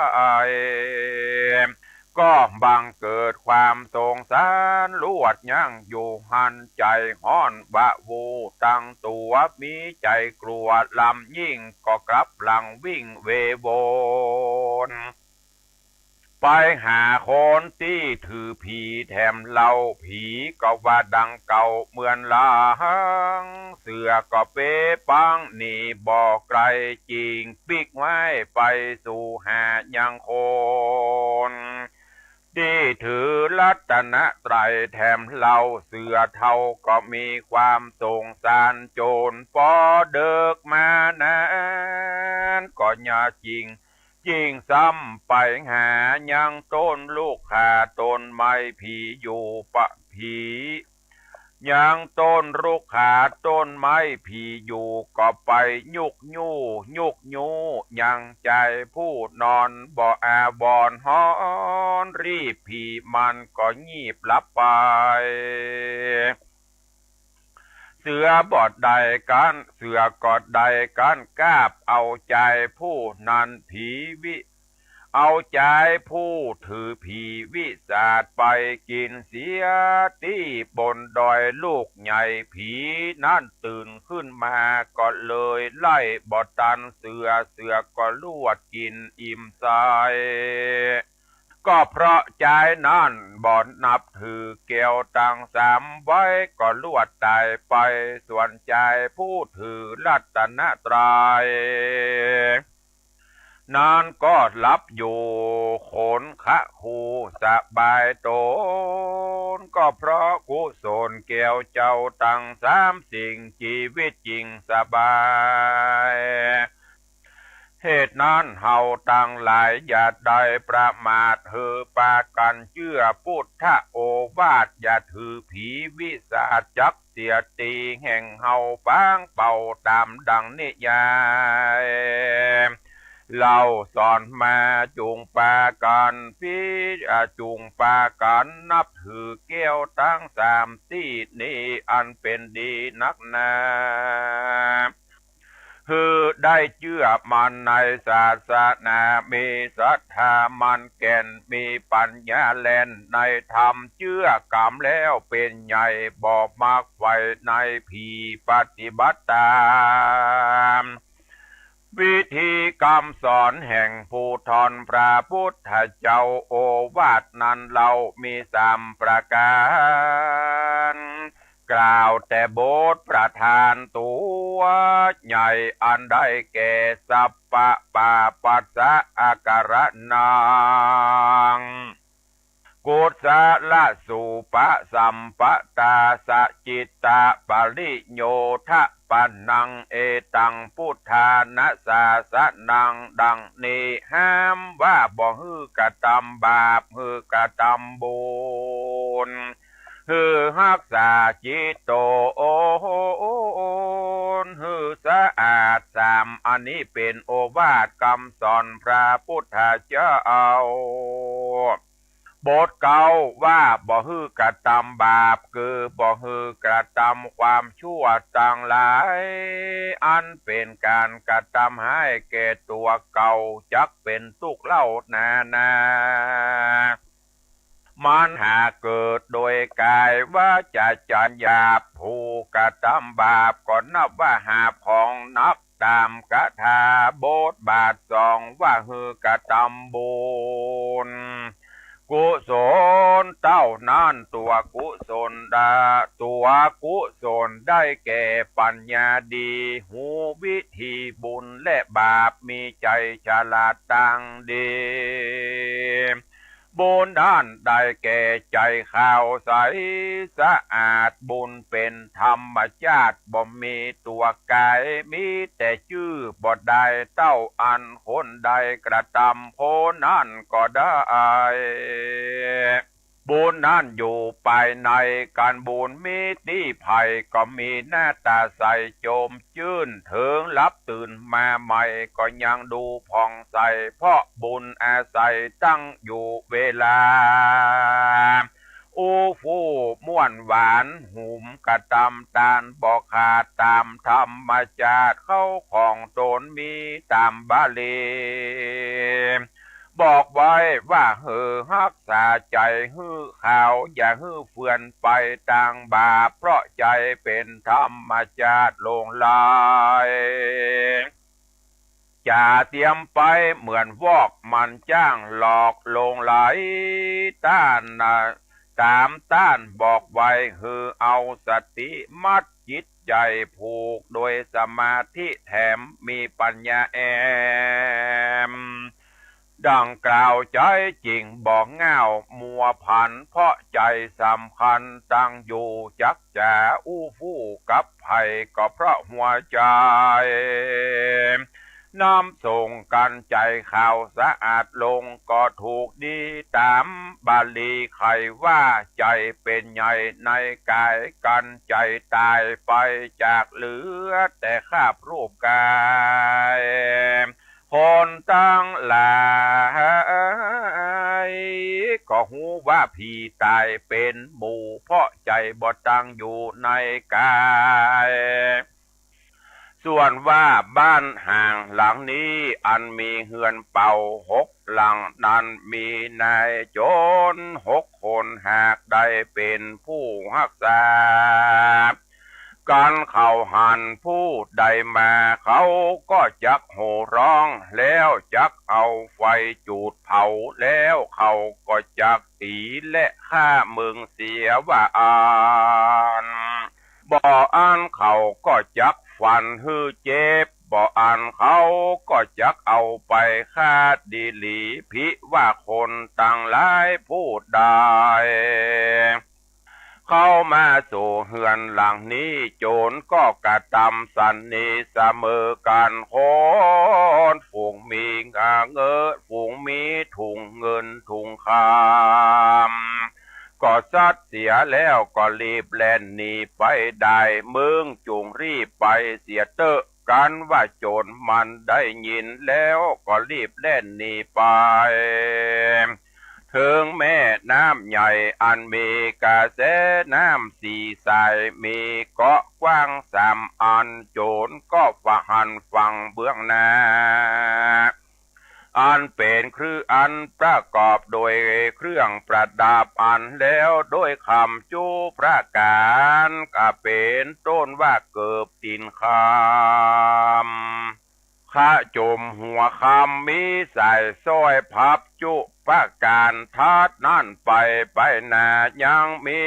ก็บังเกิดความสงสาร ลวดยั้งอยู่หั้น ใจ๋ฮ้อนวาบตั้งตั๋ว มีใจ๋กลัวล้ำยิ่ง ก็กลับหลังวิ่งเววน ไปหาคนตี้ถือผีแถมเล่า ผีก็ว่าดังเก่าเหมือนหลัง เสือก็เป๋ปังหนีบ่ไกล จิ่งปิ๊กไว้ไปสู่หายังคน ตี้ถือรัตนตรัยแถมเล่า เสือเฒ่าก็มีความสงสาร โจรปอเดิกมานั้น ก็อย่าจิ่ง จิ่งซ้ำไปหายังต้นลูกขาต้นไม้ผีอยู่ปะ ผี ยังต้นลูกขาต้นไม้ผีอยู่ ก็ไปยุกยู้ ยุกยู้ยังจายผู้นอนบ่อาบอนฮ้อน รีบผีมันก็ยีบหลับไป เสือบ่ได้กั๋น เสือก็ได้กั๋น กาบเอาจายผู้นั้น ผีวิ เอาจายผู้ถือผีวิสาทไปกิ๋นเสียตี้บนดอยลูกใหญ่ ผีนั้นตื่นขึ้นมาก็เลยไล่บ่ตันเสือ เสือก็ลวดกิ๋นอิ่มใส ก็เพราะจายนั้นบ่นับถือแก้วตังสามไว้ ก็ลวดต๋ายไป ส่วนจายผู้ถือรัตนตรัย นั้นก็หลับอยู่ขนคะคูสบายต๋น ก็เพราะกุศลแก้วเจ้าตังสามสิ่ง จีวิตจิ่งสบาย เหตุนั้นเฮาตังหลายอย่าได้ประมาท หื้อปากั๋นเจื้อปุทธโอวาท อย่าถือผีวิสาทจัก เสียตี้แห่งเฮาปางเป่าต๋ามดังนิยาย เล่าสอนมา จุ่งปากั๋นพิ อ่า จุ่งปากั๋นนับถือแก้วตังสามตี้นี้ อันเป๋นดีนักหนา หื้อได้เจื้อมั่นในศาสนา มีศรัทธามั่นแก่น มีปัญญาแล่นในธรรม เจื้อก๋ำแล้วเป๋นใหญ่ บ่มักใฝ่ในผี ปฏิบัติต๋าม วิธีกำสอนแห่งผู้ท่อนพระพุทธเจ้า โอวาทนั้นเล่ามีสามประก๋าน กล่าวแต่บทประธานตั๋วใหญ่ อันได้แก่ สัพพะปาปัสสะอะกะระนัง กุศลสูปะสัมปะตา สะจิตตะปะริโยทะปะนัง เอตังพุทธานะสาสะนัง ดังนี้ห้ามว่าบ่หื้อกระตำบาป หื้อกระตำบุญ หื้อฮักษาจิตโตน หื้อสะอาดสามอั นี้เป๋นโอวาทกำสอนพระปุทธเจ้า บทเก้าว่าบ่หื้อกระตำบาป คือบ่หื้อกระตำความชั่วตังหลาย อันเป๋นก๋านกระตำฮ้ายแก่ตั๋วเก่า จักเป๋นตุ๊กข์เล่านานา มันหากเกิดโดยก๋ายวาจ๋าใจ๋หยาบ ผู้กระตำบาปก็นับว่าหาบของหนัก ต๋ามคาถาบทบาทสองว่าหื้อกระตำบุญกุศลเต้านั้น ตั๋วกุศลดา ตั๋วกุศลได้แก่ปั๋ญญาดี ฮู้วิธีบุญและบาป มีใจ๋ฉลาดตังดี บุญนั้นได้แก่ใจ๋ขาวใสสะอาด บุญเป๋นธรรมชาติ บ่มีตั๋วก๋าย มีแต่จื้อ บ่ได้เต้าอันคนใดกระตำ คนนั้นก็ได้ บุญนั้นอยู่ภายใน กันบุญมีตี้ใผ ก็มีหน้าต๋าใสจมจื้น เถิงหลับตื่นมาใหม่ ก็ยังดูผ่องใส เพราะบุญอาศัยตั้งอยู่เวลา อู้ฟู่ม่วนหวาน หุมกระตำตานบ่ขาด ต๋ามธรรมชาติเข้าของต๋น มีต๋ามบาลีบอกไว้ว่า หื้อฮักษาใจ๋หื้อขาว อย่าหื้อเฟือนไปตางบาป เพราะใจ๋เป๋นธรรมชาติหลงไหล จ๋าเตียมไปเหมือนวอก มันจ้างหลอกหลงไหล ต้านนะ ต๋ามต้านบอกไว้ หื้อเอาสติมัดจิตใจ๋ ผูกโดยสมาธิแถม มีปั๋ญญาแอม ดังกล่าวใจ๊จิ่งบ่ง่าวมัวผัน เพราะใจ๋สำคัญตั้งอยู่ จักจ๋าอู้ฟู่กับใผ ก็เพราะหัวใจ๋นำส่งกั๋น ใจ๋ขาวสะอาดลงก็ถูกดีต๋ามบาลีไขว่า ใจ๋เป๋นใหญ่ในก๋ายกั๋น ใจ๋ต๋ายไปจากเหลือแต่คราบรูปก๋าย คนตังหลายก็ฮู้ว่าผีต๋ายเป๋นหมู่ เพราะใจ๋บ่ตั้งอยู่ในก๋าย ส่วนว่าบ้านห่างหลังนี้ อันมีเฮือนเป่าหกหลังนั้น มีนายโจ๋รหกคน หากได้เป๋นผู้ฮักษากั๋น เขาหันผู้ใดมา เขาก็จักโห่ฮ้อง แล้วจักเอาไฟจูดเผา แล้วเขาก็จักตี๋และฆ่ามึงเสียว่าอั้น บ่อั้นเขาก็จักฟันหื้อเจ็บ บ่อั้นเขาก็จักเอาไปฆ่าดีหลี ผิว่าคนตังหลายผู้ใดเข้ามาสู่เฮือนหลังนี้ โจ๋รก็กระตำสันนิเสมอกั๋น คนฝูงมีเงิน ฝูงมีถุงเงินถุงคำ ก็ซัดเสียแล้วก็รีบแล่นหนีไปได้ มึงจุ่งรีบไปเสียเต๊อะ กันว่าโจ๋รมันได้ยินแล้วก็รีบแล่นหนีไป เถิงแม่น้ำใหญ่อันมีกระแสน้ำสี่สาย มีเกาะกว้างสามอัน โจ๋รก็ฟะหันฝั่งเบื้องหน้า อันเป๋นเครื่อง อันประกอบโดยเครื่องประดับอันแล้วโดยคำจุประก๋าน ก็เป๋นต้นว่าเกิบตี๋นคำ ขะจมหัวคำ มีสายสร้อยพับจุประก๋าน ถัดนั้นไปไปหน้ายังมี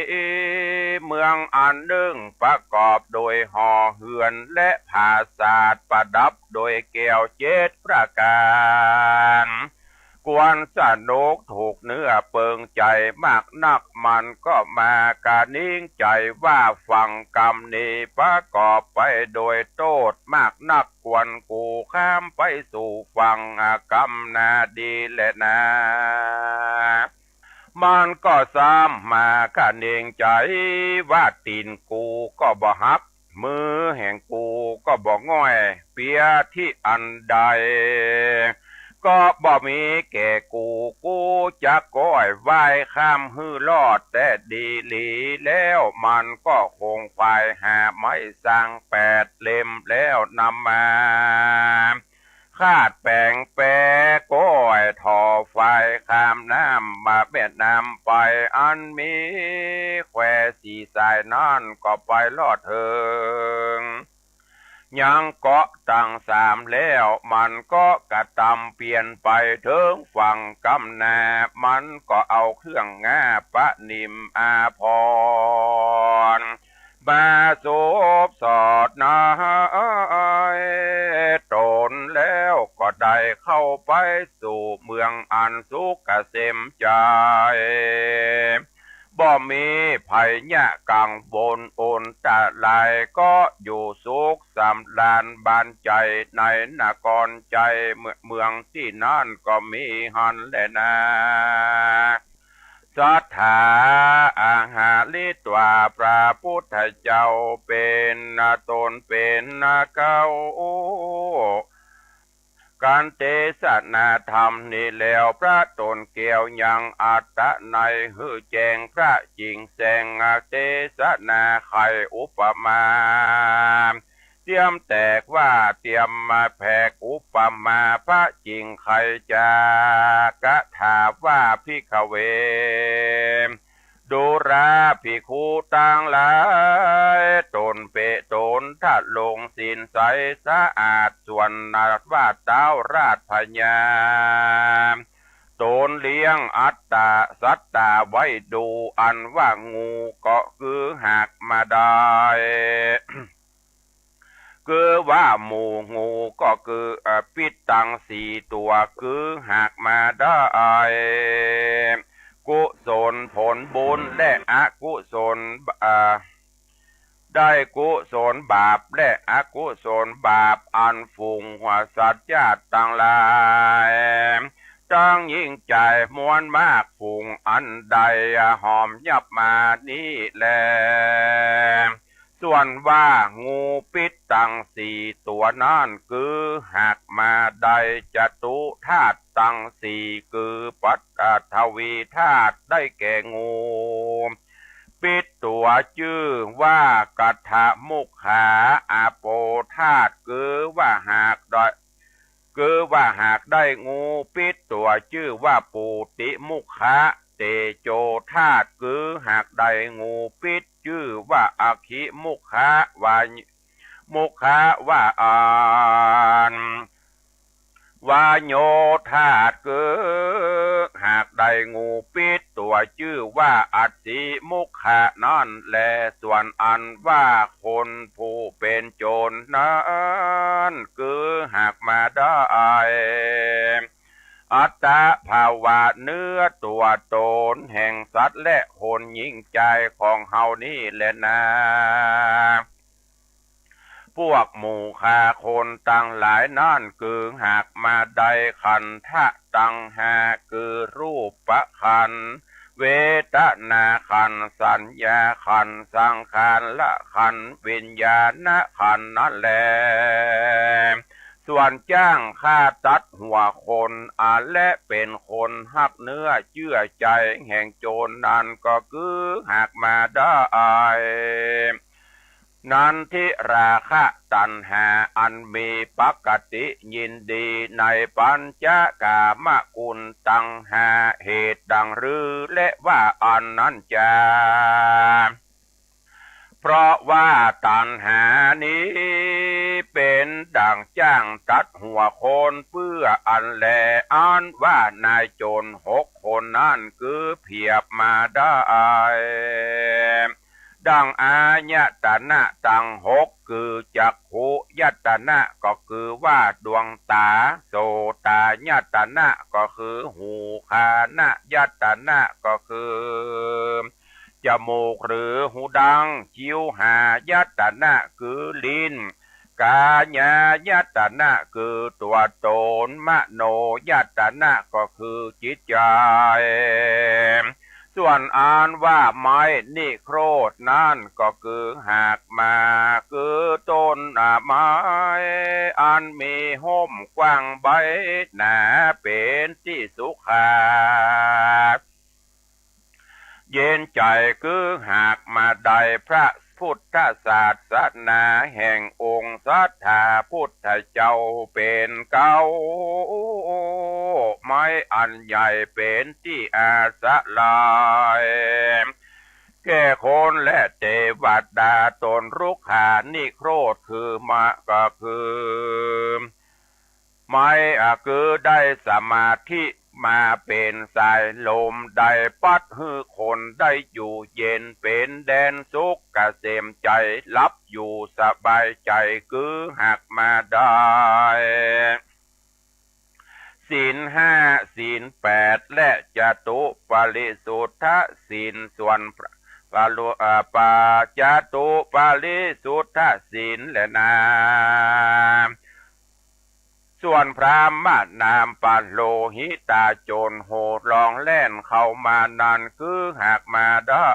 เมืองอันนึ่งประกอบโดยหอเฮือนและผาสาทประดับโดยแก้วเจ็ดประก๋าน ควรสนุกถูกเนื้อเปิงใจ๋มากนัก มันก็มากระหนิงใจ๋ว่าฝั่งกำนี้ประกอบไปโดยโต้ษมากนัก ควรกู๋ข้ามไปสู่ฝั่งกำนาดีแลนา มันก็ซ้ำมากระหนิงใจ๋ว่าตี๋นกูก็บ่หัก มือแห่งกูก็บ่ง่อยเปียตี้อันใด ก็บ่มีแก่กู กูจักก้อยว่ายข้ามหื้อรอดแต๊ดีหลี แล้วมันก็ขงขวายหาไม้สังแปดเล่ม แล้วนำมา คาดแป๋งแปก้อยถ่อฝายข้ามน้ำมาแม่น้ำไป อันมีแควสีสายนั้นก็ไปรอดเถิง ยังเกาะตังสามแล้ว มันก็กระตำเปียนไปเถิงฝั่งก้ำหน้า มันก็เอาเครื่องงาประนิมอาภรณ์ มาสวมสอดในต๋น แล้วก็ได้เข้าไปสู่เมืองอันสุขเกษมใจ๋ บ่มีภัยยะกังวลอันตราย ก็อยู่สุขสำราญบานใจ๋ในนครใจ๋ เมืองตี้นั้นก็มีหั้นแลนา สัตถา อาหาริตวา พระพุทธเจ้าเป๋นต๋นเป๋นเก๊า กั๋นเตสนาธรรมนี้แล้ว พระต๋นแก้วยังอัตตะนัยหื้อแจ้งพระจิ๋งแจ้ง เตสนาไขอุปมาเตียมแตกว่า เตียมมาแผกอุปมาพระจิ๋งไข จากถามว่า ภิกขเว ดูราภิกขุตังหลาย ต๋นเป๋นต๋นทรงศีลใสสะอาด ส่วนว่าเต๊าราชพญา ต๋นเลี้ยงอัตตาสัตตาไว้ดู อันว่างูก็คือหากมาได้ คือว่าหมู่งูก็คือ เอ่อ ปิ๊ดตังสี่ตั๋ว คือหากมาได้ กุศลผลบุญและอกุศล เอ่อ ได้กุศลบาปและอกุศลบาป อันฝูงสัตว์จ๊าดตังหลาย ตังหญิงจายมวลมากฝูงอันได้หอมยับมานี้แล ส่วนว่างูปิ๊ดตังสี่ตั๋วนั้น คือหากมาได้จตุธาตุตังสี่ คือปฐวีธาตุ ได้แก่งูปิ๊ดตั๋วจื้อว่ากัฏฐมุขขา อาโปธาตุ คือว่าหากได้ คือว่าหากได้งูปิ๊ดตั๋วจื้อว่าปูติมุขขา เตโจธาตุ คือหากได้งูปิ๊ดจื้อว่าอคิมุขขาวา มุขขาวาอัน วาโยธาตุ คือหากได้งูปิ๊ดตั๋วจื้อว่าอัสสิมุขขานั้นแล ส่วนอันว่าคนผู้เป๋นโจรนั้น คือหากมาได้ อัตตภาวะเนื้อตั๋วต๋นแห่งสัตว์และคนหญิงจายของเฮานี้แลนา พวกหมู่ข้าคนตังหลายนั้น คือหากมาได้ขันธะตังห้า คือรูปขันธ์ เวทนาขันธ์ สัญญาขันธ์ สังขารขันธ์ วิญญาณขันธ์นั้นแล ส่วนจ้างฆ่าตัดหัวคน อันและเป๋นคนฮักเนื้อเจื้อใจ๋แห่งโจรนั้น ก็คือหากมาได้ นันทิราคะตัณหาอันมีปกติยินดีในปัญจกามคุณตังห้า เหตุดังรือและว่าอันนั้นจา เพราะว่าตัณหานี้เป๋นดั่งจ้างตัดหัวคน เปื้ออันแล อันว่านายโจรหกคนนั้น คือเผียบมาได้ ดั่งอายตนะตังหก คือจักขุยตนะ ก็คือว่าดวงต๋า โสตายตนะ ก็คือหู ฆานยตนะ ก็คือจมูกหรือหูดัง จิวหายตนะ คือลิ้น กายายตนะ คือตั๋วต๋น มโนยตนะ ก็คือจิตใจ๋ ส่วนอันว่าไม้นิโครธนั้นก็คือหากมา คือต้นไม้อันมีฮ่มกว้างใบหนา เป๋นตี้สุขา เย็นใจ๋ คือหากมาได้พระพุทธศาสนาแห่งองค์สัตถาพุทธเจ้าเป๋นเก๊า ไม้อันใหญ่เป๋นตี้อาศะลัย แก่คนและเตวดา ต้นรุกขานิโครธคือมา ก็คือ ไม้อะ คือได้สมาธิมาเป๋นสายลม ได้ปัดหื้อคนได้อยู่เย็นเป๋นแดนสุขเกษมใจ๋ หลับอยู่สบายใจ๋ คือหากมาได้ ศีลห้า ศีลแปด และจตุปริสุทธศีล ส่วนพระ ปะลุ เอ่อ ปะ จตุปริสุทธศีลแลนา ส่วนพราหมณามปโลหิตาโจรโห่ร้องแล่นเข้ามานั้น คือหากมาได้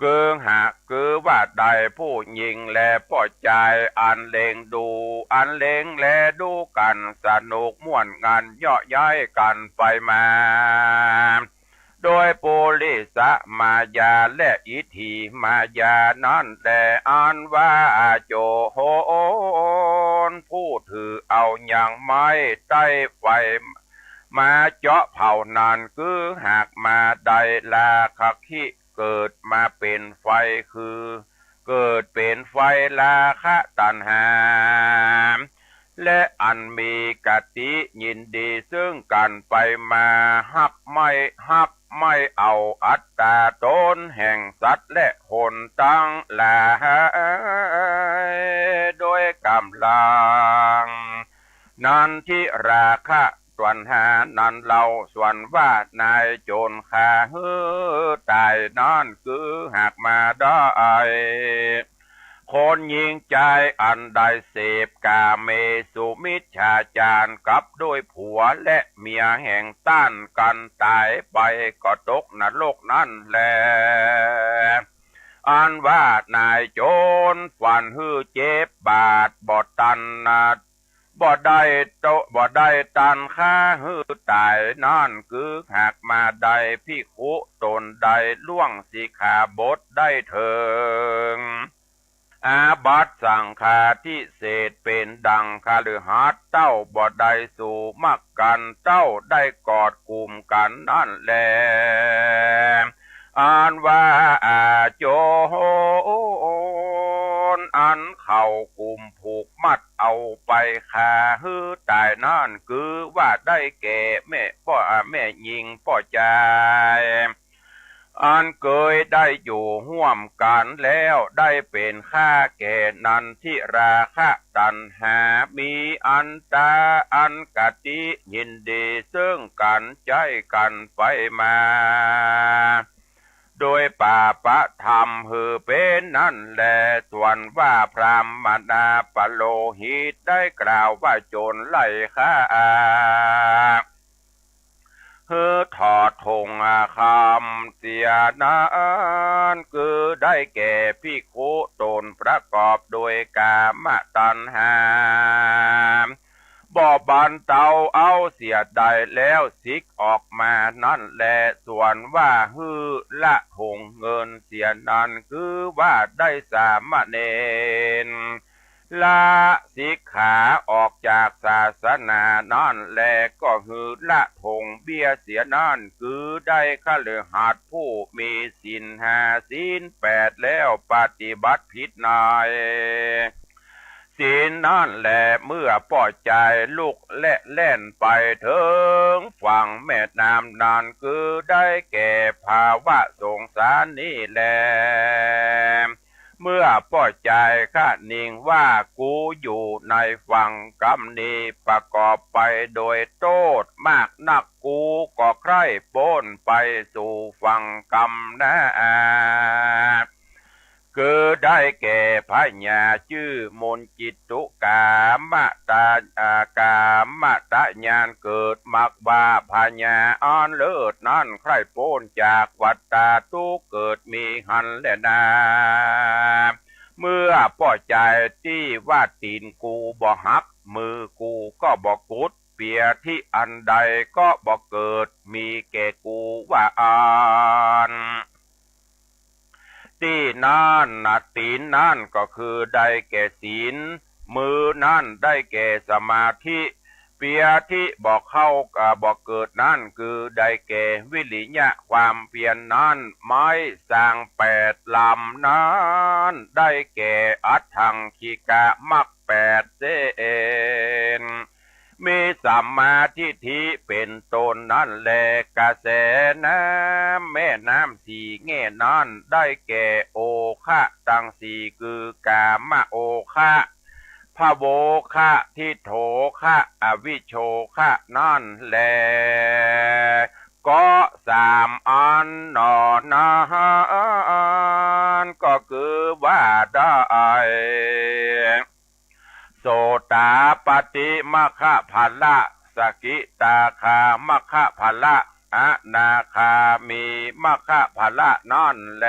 คือหาก คือว่าได้ผู้ญิงและป้อจาย อันเล็งดู อันเล็งแลดูกั๋นสนุกม่วนงันเยาะเย้ยกั๋นไปมา โดยปุริสมายาและอิทธิมายานั้นแล อันว่าโจรผู้ถือเอายังไม้ใต้ไฟมาเจาะเผานั้น คือหากมาได้ราคะคิเกิดมาเป๋นไฟ คือเกิดเป๋นไฟราคะตัณหา และอันมีกติยินดีซึ่งกั๋นไปมา ฮักไม่ ฮักไม่เอาอัตต๋าต๋นแห่งสัตว์และคนตังหลาย โดยก๋ำลัง นันทิราคะตัณหานั้นเล่า ส่วนว่านายโจรฆ่าหื้อต๋ายนั้น คือหากมาได้ คนญิงจายอันได้เสพกาเมสุมิจฉาจารกับด้วยผัวและเมียแห่งต้านกั๋นต๋ายไป ก็ตกนรกนั้นแล อันว่านายโจรฟันหื้อเจ็บบาดบ่ตันนะ บ่ได้โต บ่ได้ตันฆ่าหื้อต๋ายนั้น คือหากมาได้ภิกขุต๋นได้ล่วงสิกขาบทได้เถิง อาบัติสังฆาทิเศษเป๋นดังคฤหัสถ์เต้าบ่ได้สู่มักกั๋นเต้าได้กอดกุมกั๋นนั้นแล อันว่าอาโจรอันเขากุมผูกมัดเอาไปฆ่าหื้อต๋ายนั้น คือว่าได้แก่แม่ป้อ แม่ญิงป้อจาย อันเกยได้อยู่ฮ่วมกั๋นแล้วได้เป๋นข้าแก่นันทิราคะตัณหา มีอันต๋าอันกติยินดีซึ่งกั๋นใจ๊กั๋นไปมา โดยปาปธรรมหื้อเป๋นนั้นแล ส่วนว่าพราหมณาปโลหิตได้กล่าวว่าโจรไล่ฆ่า หื้อถอดถงคำเสียนั้น คือได้แก่ภิกขุต๋นประกอบโดยกามตัณหา บ่บรรเตาเอาเสียได้แล้วสิกออกมานั้นแล ส่วนว่าหื้อละถงเงินเสียนั้น คือว่าได้สามเณร ละสิกขาออกจากศาสนานั้นแล ก็หื้อละถงเบี้ยเสียนั้น คือได้คฤหัสถ์ผู้มีศีลห้าศีลแปดแล้วปฏิบัติผิดในศีลนั้นแล เมื่อป้อจายลุกและแล่นไปเถิงฝั่งแม่น้ำนั้น คือได้แก่ภาวะสงสารนี้แล เมื่อป้อจายคะนิงว่า กูอยู่ในฝั่งกำนี้ประกอบไปโดยโต้ษมากนัก กูก็ใคร่ป๊นไปสู่ฝั่งกำหน้า คือ ได้แก่พญาจื้อมนจิตตุกามตะ อ่า กามตะญาณ เกิดมักว่าพญาอันเลิศนั้นใคร่ป๊นจากวัฏฏะตุ๊กข์เกิดมีหั้นแลนา เมื่อป้อใจ๋ตี้ว่าตี๋นกูบ่หัก มือกูก็บ่กุด เปียธิอันใดก็บ่เกิด มีแก่กูว่าอั้น ตี้นั้นนะ ตี๋นนั้นก็คือได้แก่ศีล มือนั้นได้แก่สมาธิ เปียธิบ่เข้า อ่า บ่เกิดนั้นคือได้แก่วิริยะความเพียรนั้น ไม้สร้างแปดลำนั้น ได้แก่อัฏฐังคิกะมรรคแปดเส้น มีสัมมาทิฏฐิเป๋นต้นนั้นแล กระแสน้ำแม่น้ำสี่แง่นั้น ได้แก่โอคะตังสี่ คือกามโอคะ ภโวคะ ทิฏโฐคะ อวิชโชคะนั้นแล ก็สามอันหนอนั้น ก็คือว่าได้ โสตาปัตติมรรคผละ สกิทาคามรรคผละ อนาคามีมรรคผละนั้นแล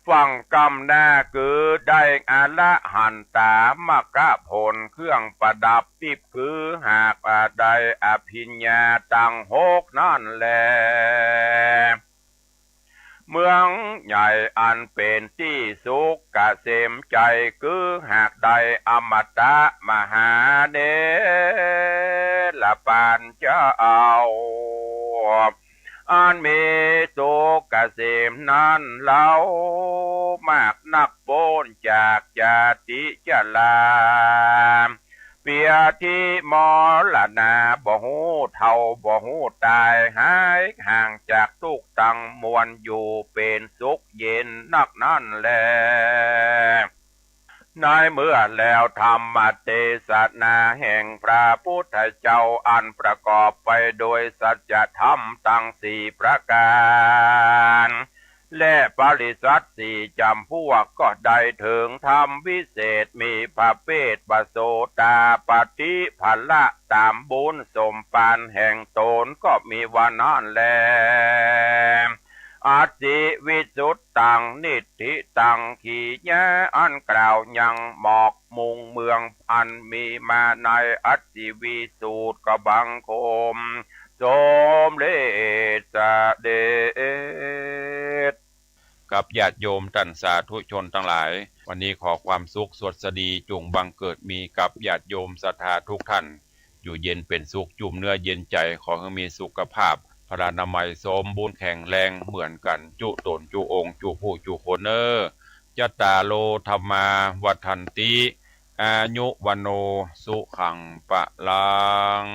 ฟั่งกำหน้าคือได้อรหันตามรรคผลเครื่องประดับติ๊บ คือหากว่าได้อภิญญาตังหกนั้นแล เมืองใหญ่อันเป๋นตี้สุขเกษมใจ๋ คือหากได้อมตะมหาเถรปานเจ้า อันมีสุขเกษมนั้นเล่า มากนักป๊นจากจาติชรา เปียธิมรณา บ่ฮู้เฒ่าบ่ฮู้ต๋าย หายห่างจากตุ๊กข์ตังมวล อยู่เป๋นสุขเย็นนักนั้นแล ในเมื่อแล้วธรรมเตสนาแห่งพระพุทธเจ้า อันประกอบไปโดยสัจธรรมตังสี่ประก๋าน และปริษัทสี่จ๋ำพวก ก็ได้เถิงธรรมวิเศษ มีประเภทว่าโสตาปัตติผละ ต๋ามบุญสมปานแห่งต๋น ก็มีว่านั้นแล อสิวิสุทธัง นิฏฐิตัง ขีญา อันกล่าวยังหมอกมุงเมือง อันมีมาในอสิวิสุทธิ ก็บังคมสมเร็จเสด็จ กับญาติโยมต้านสาธุชนตังหลาย วันนี้ขอความสุขสวัสดีจุ่งบังเกิดมีกับญาติโยมศรัทธาทุกท่าน อยู่เย็นเป๋นสุข จุ่มเนื้อเย็นใจ๋ ขอหื้อมีสุขภาพพลานามัยสมบูรณ์แข็งแรงเหมือนกั๋นจุ๊ต๋นจุ๊องค์จุ๊ผู้จุ๊คนเน่อ จัตตาโร ธัมมา วัฑฒันติ อายุ วัณโณ สุขัง พลัง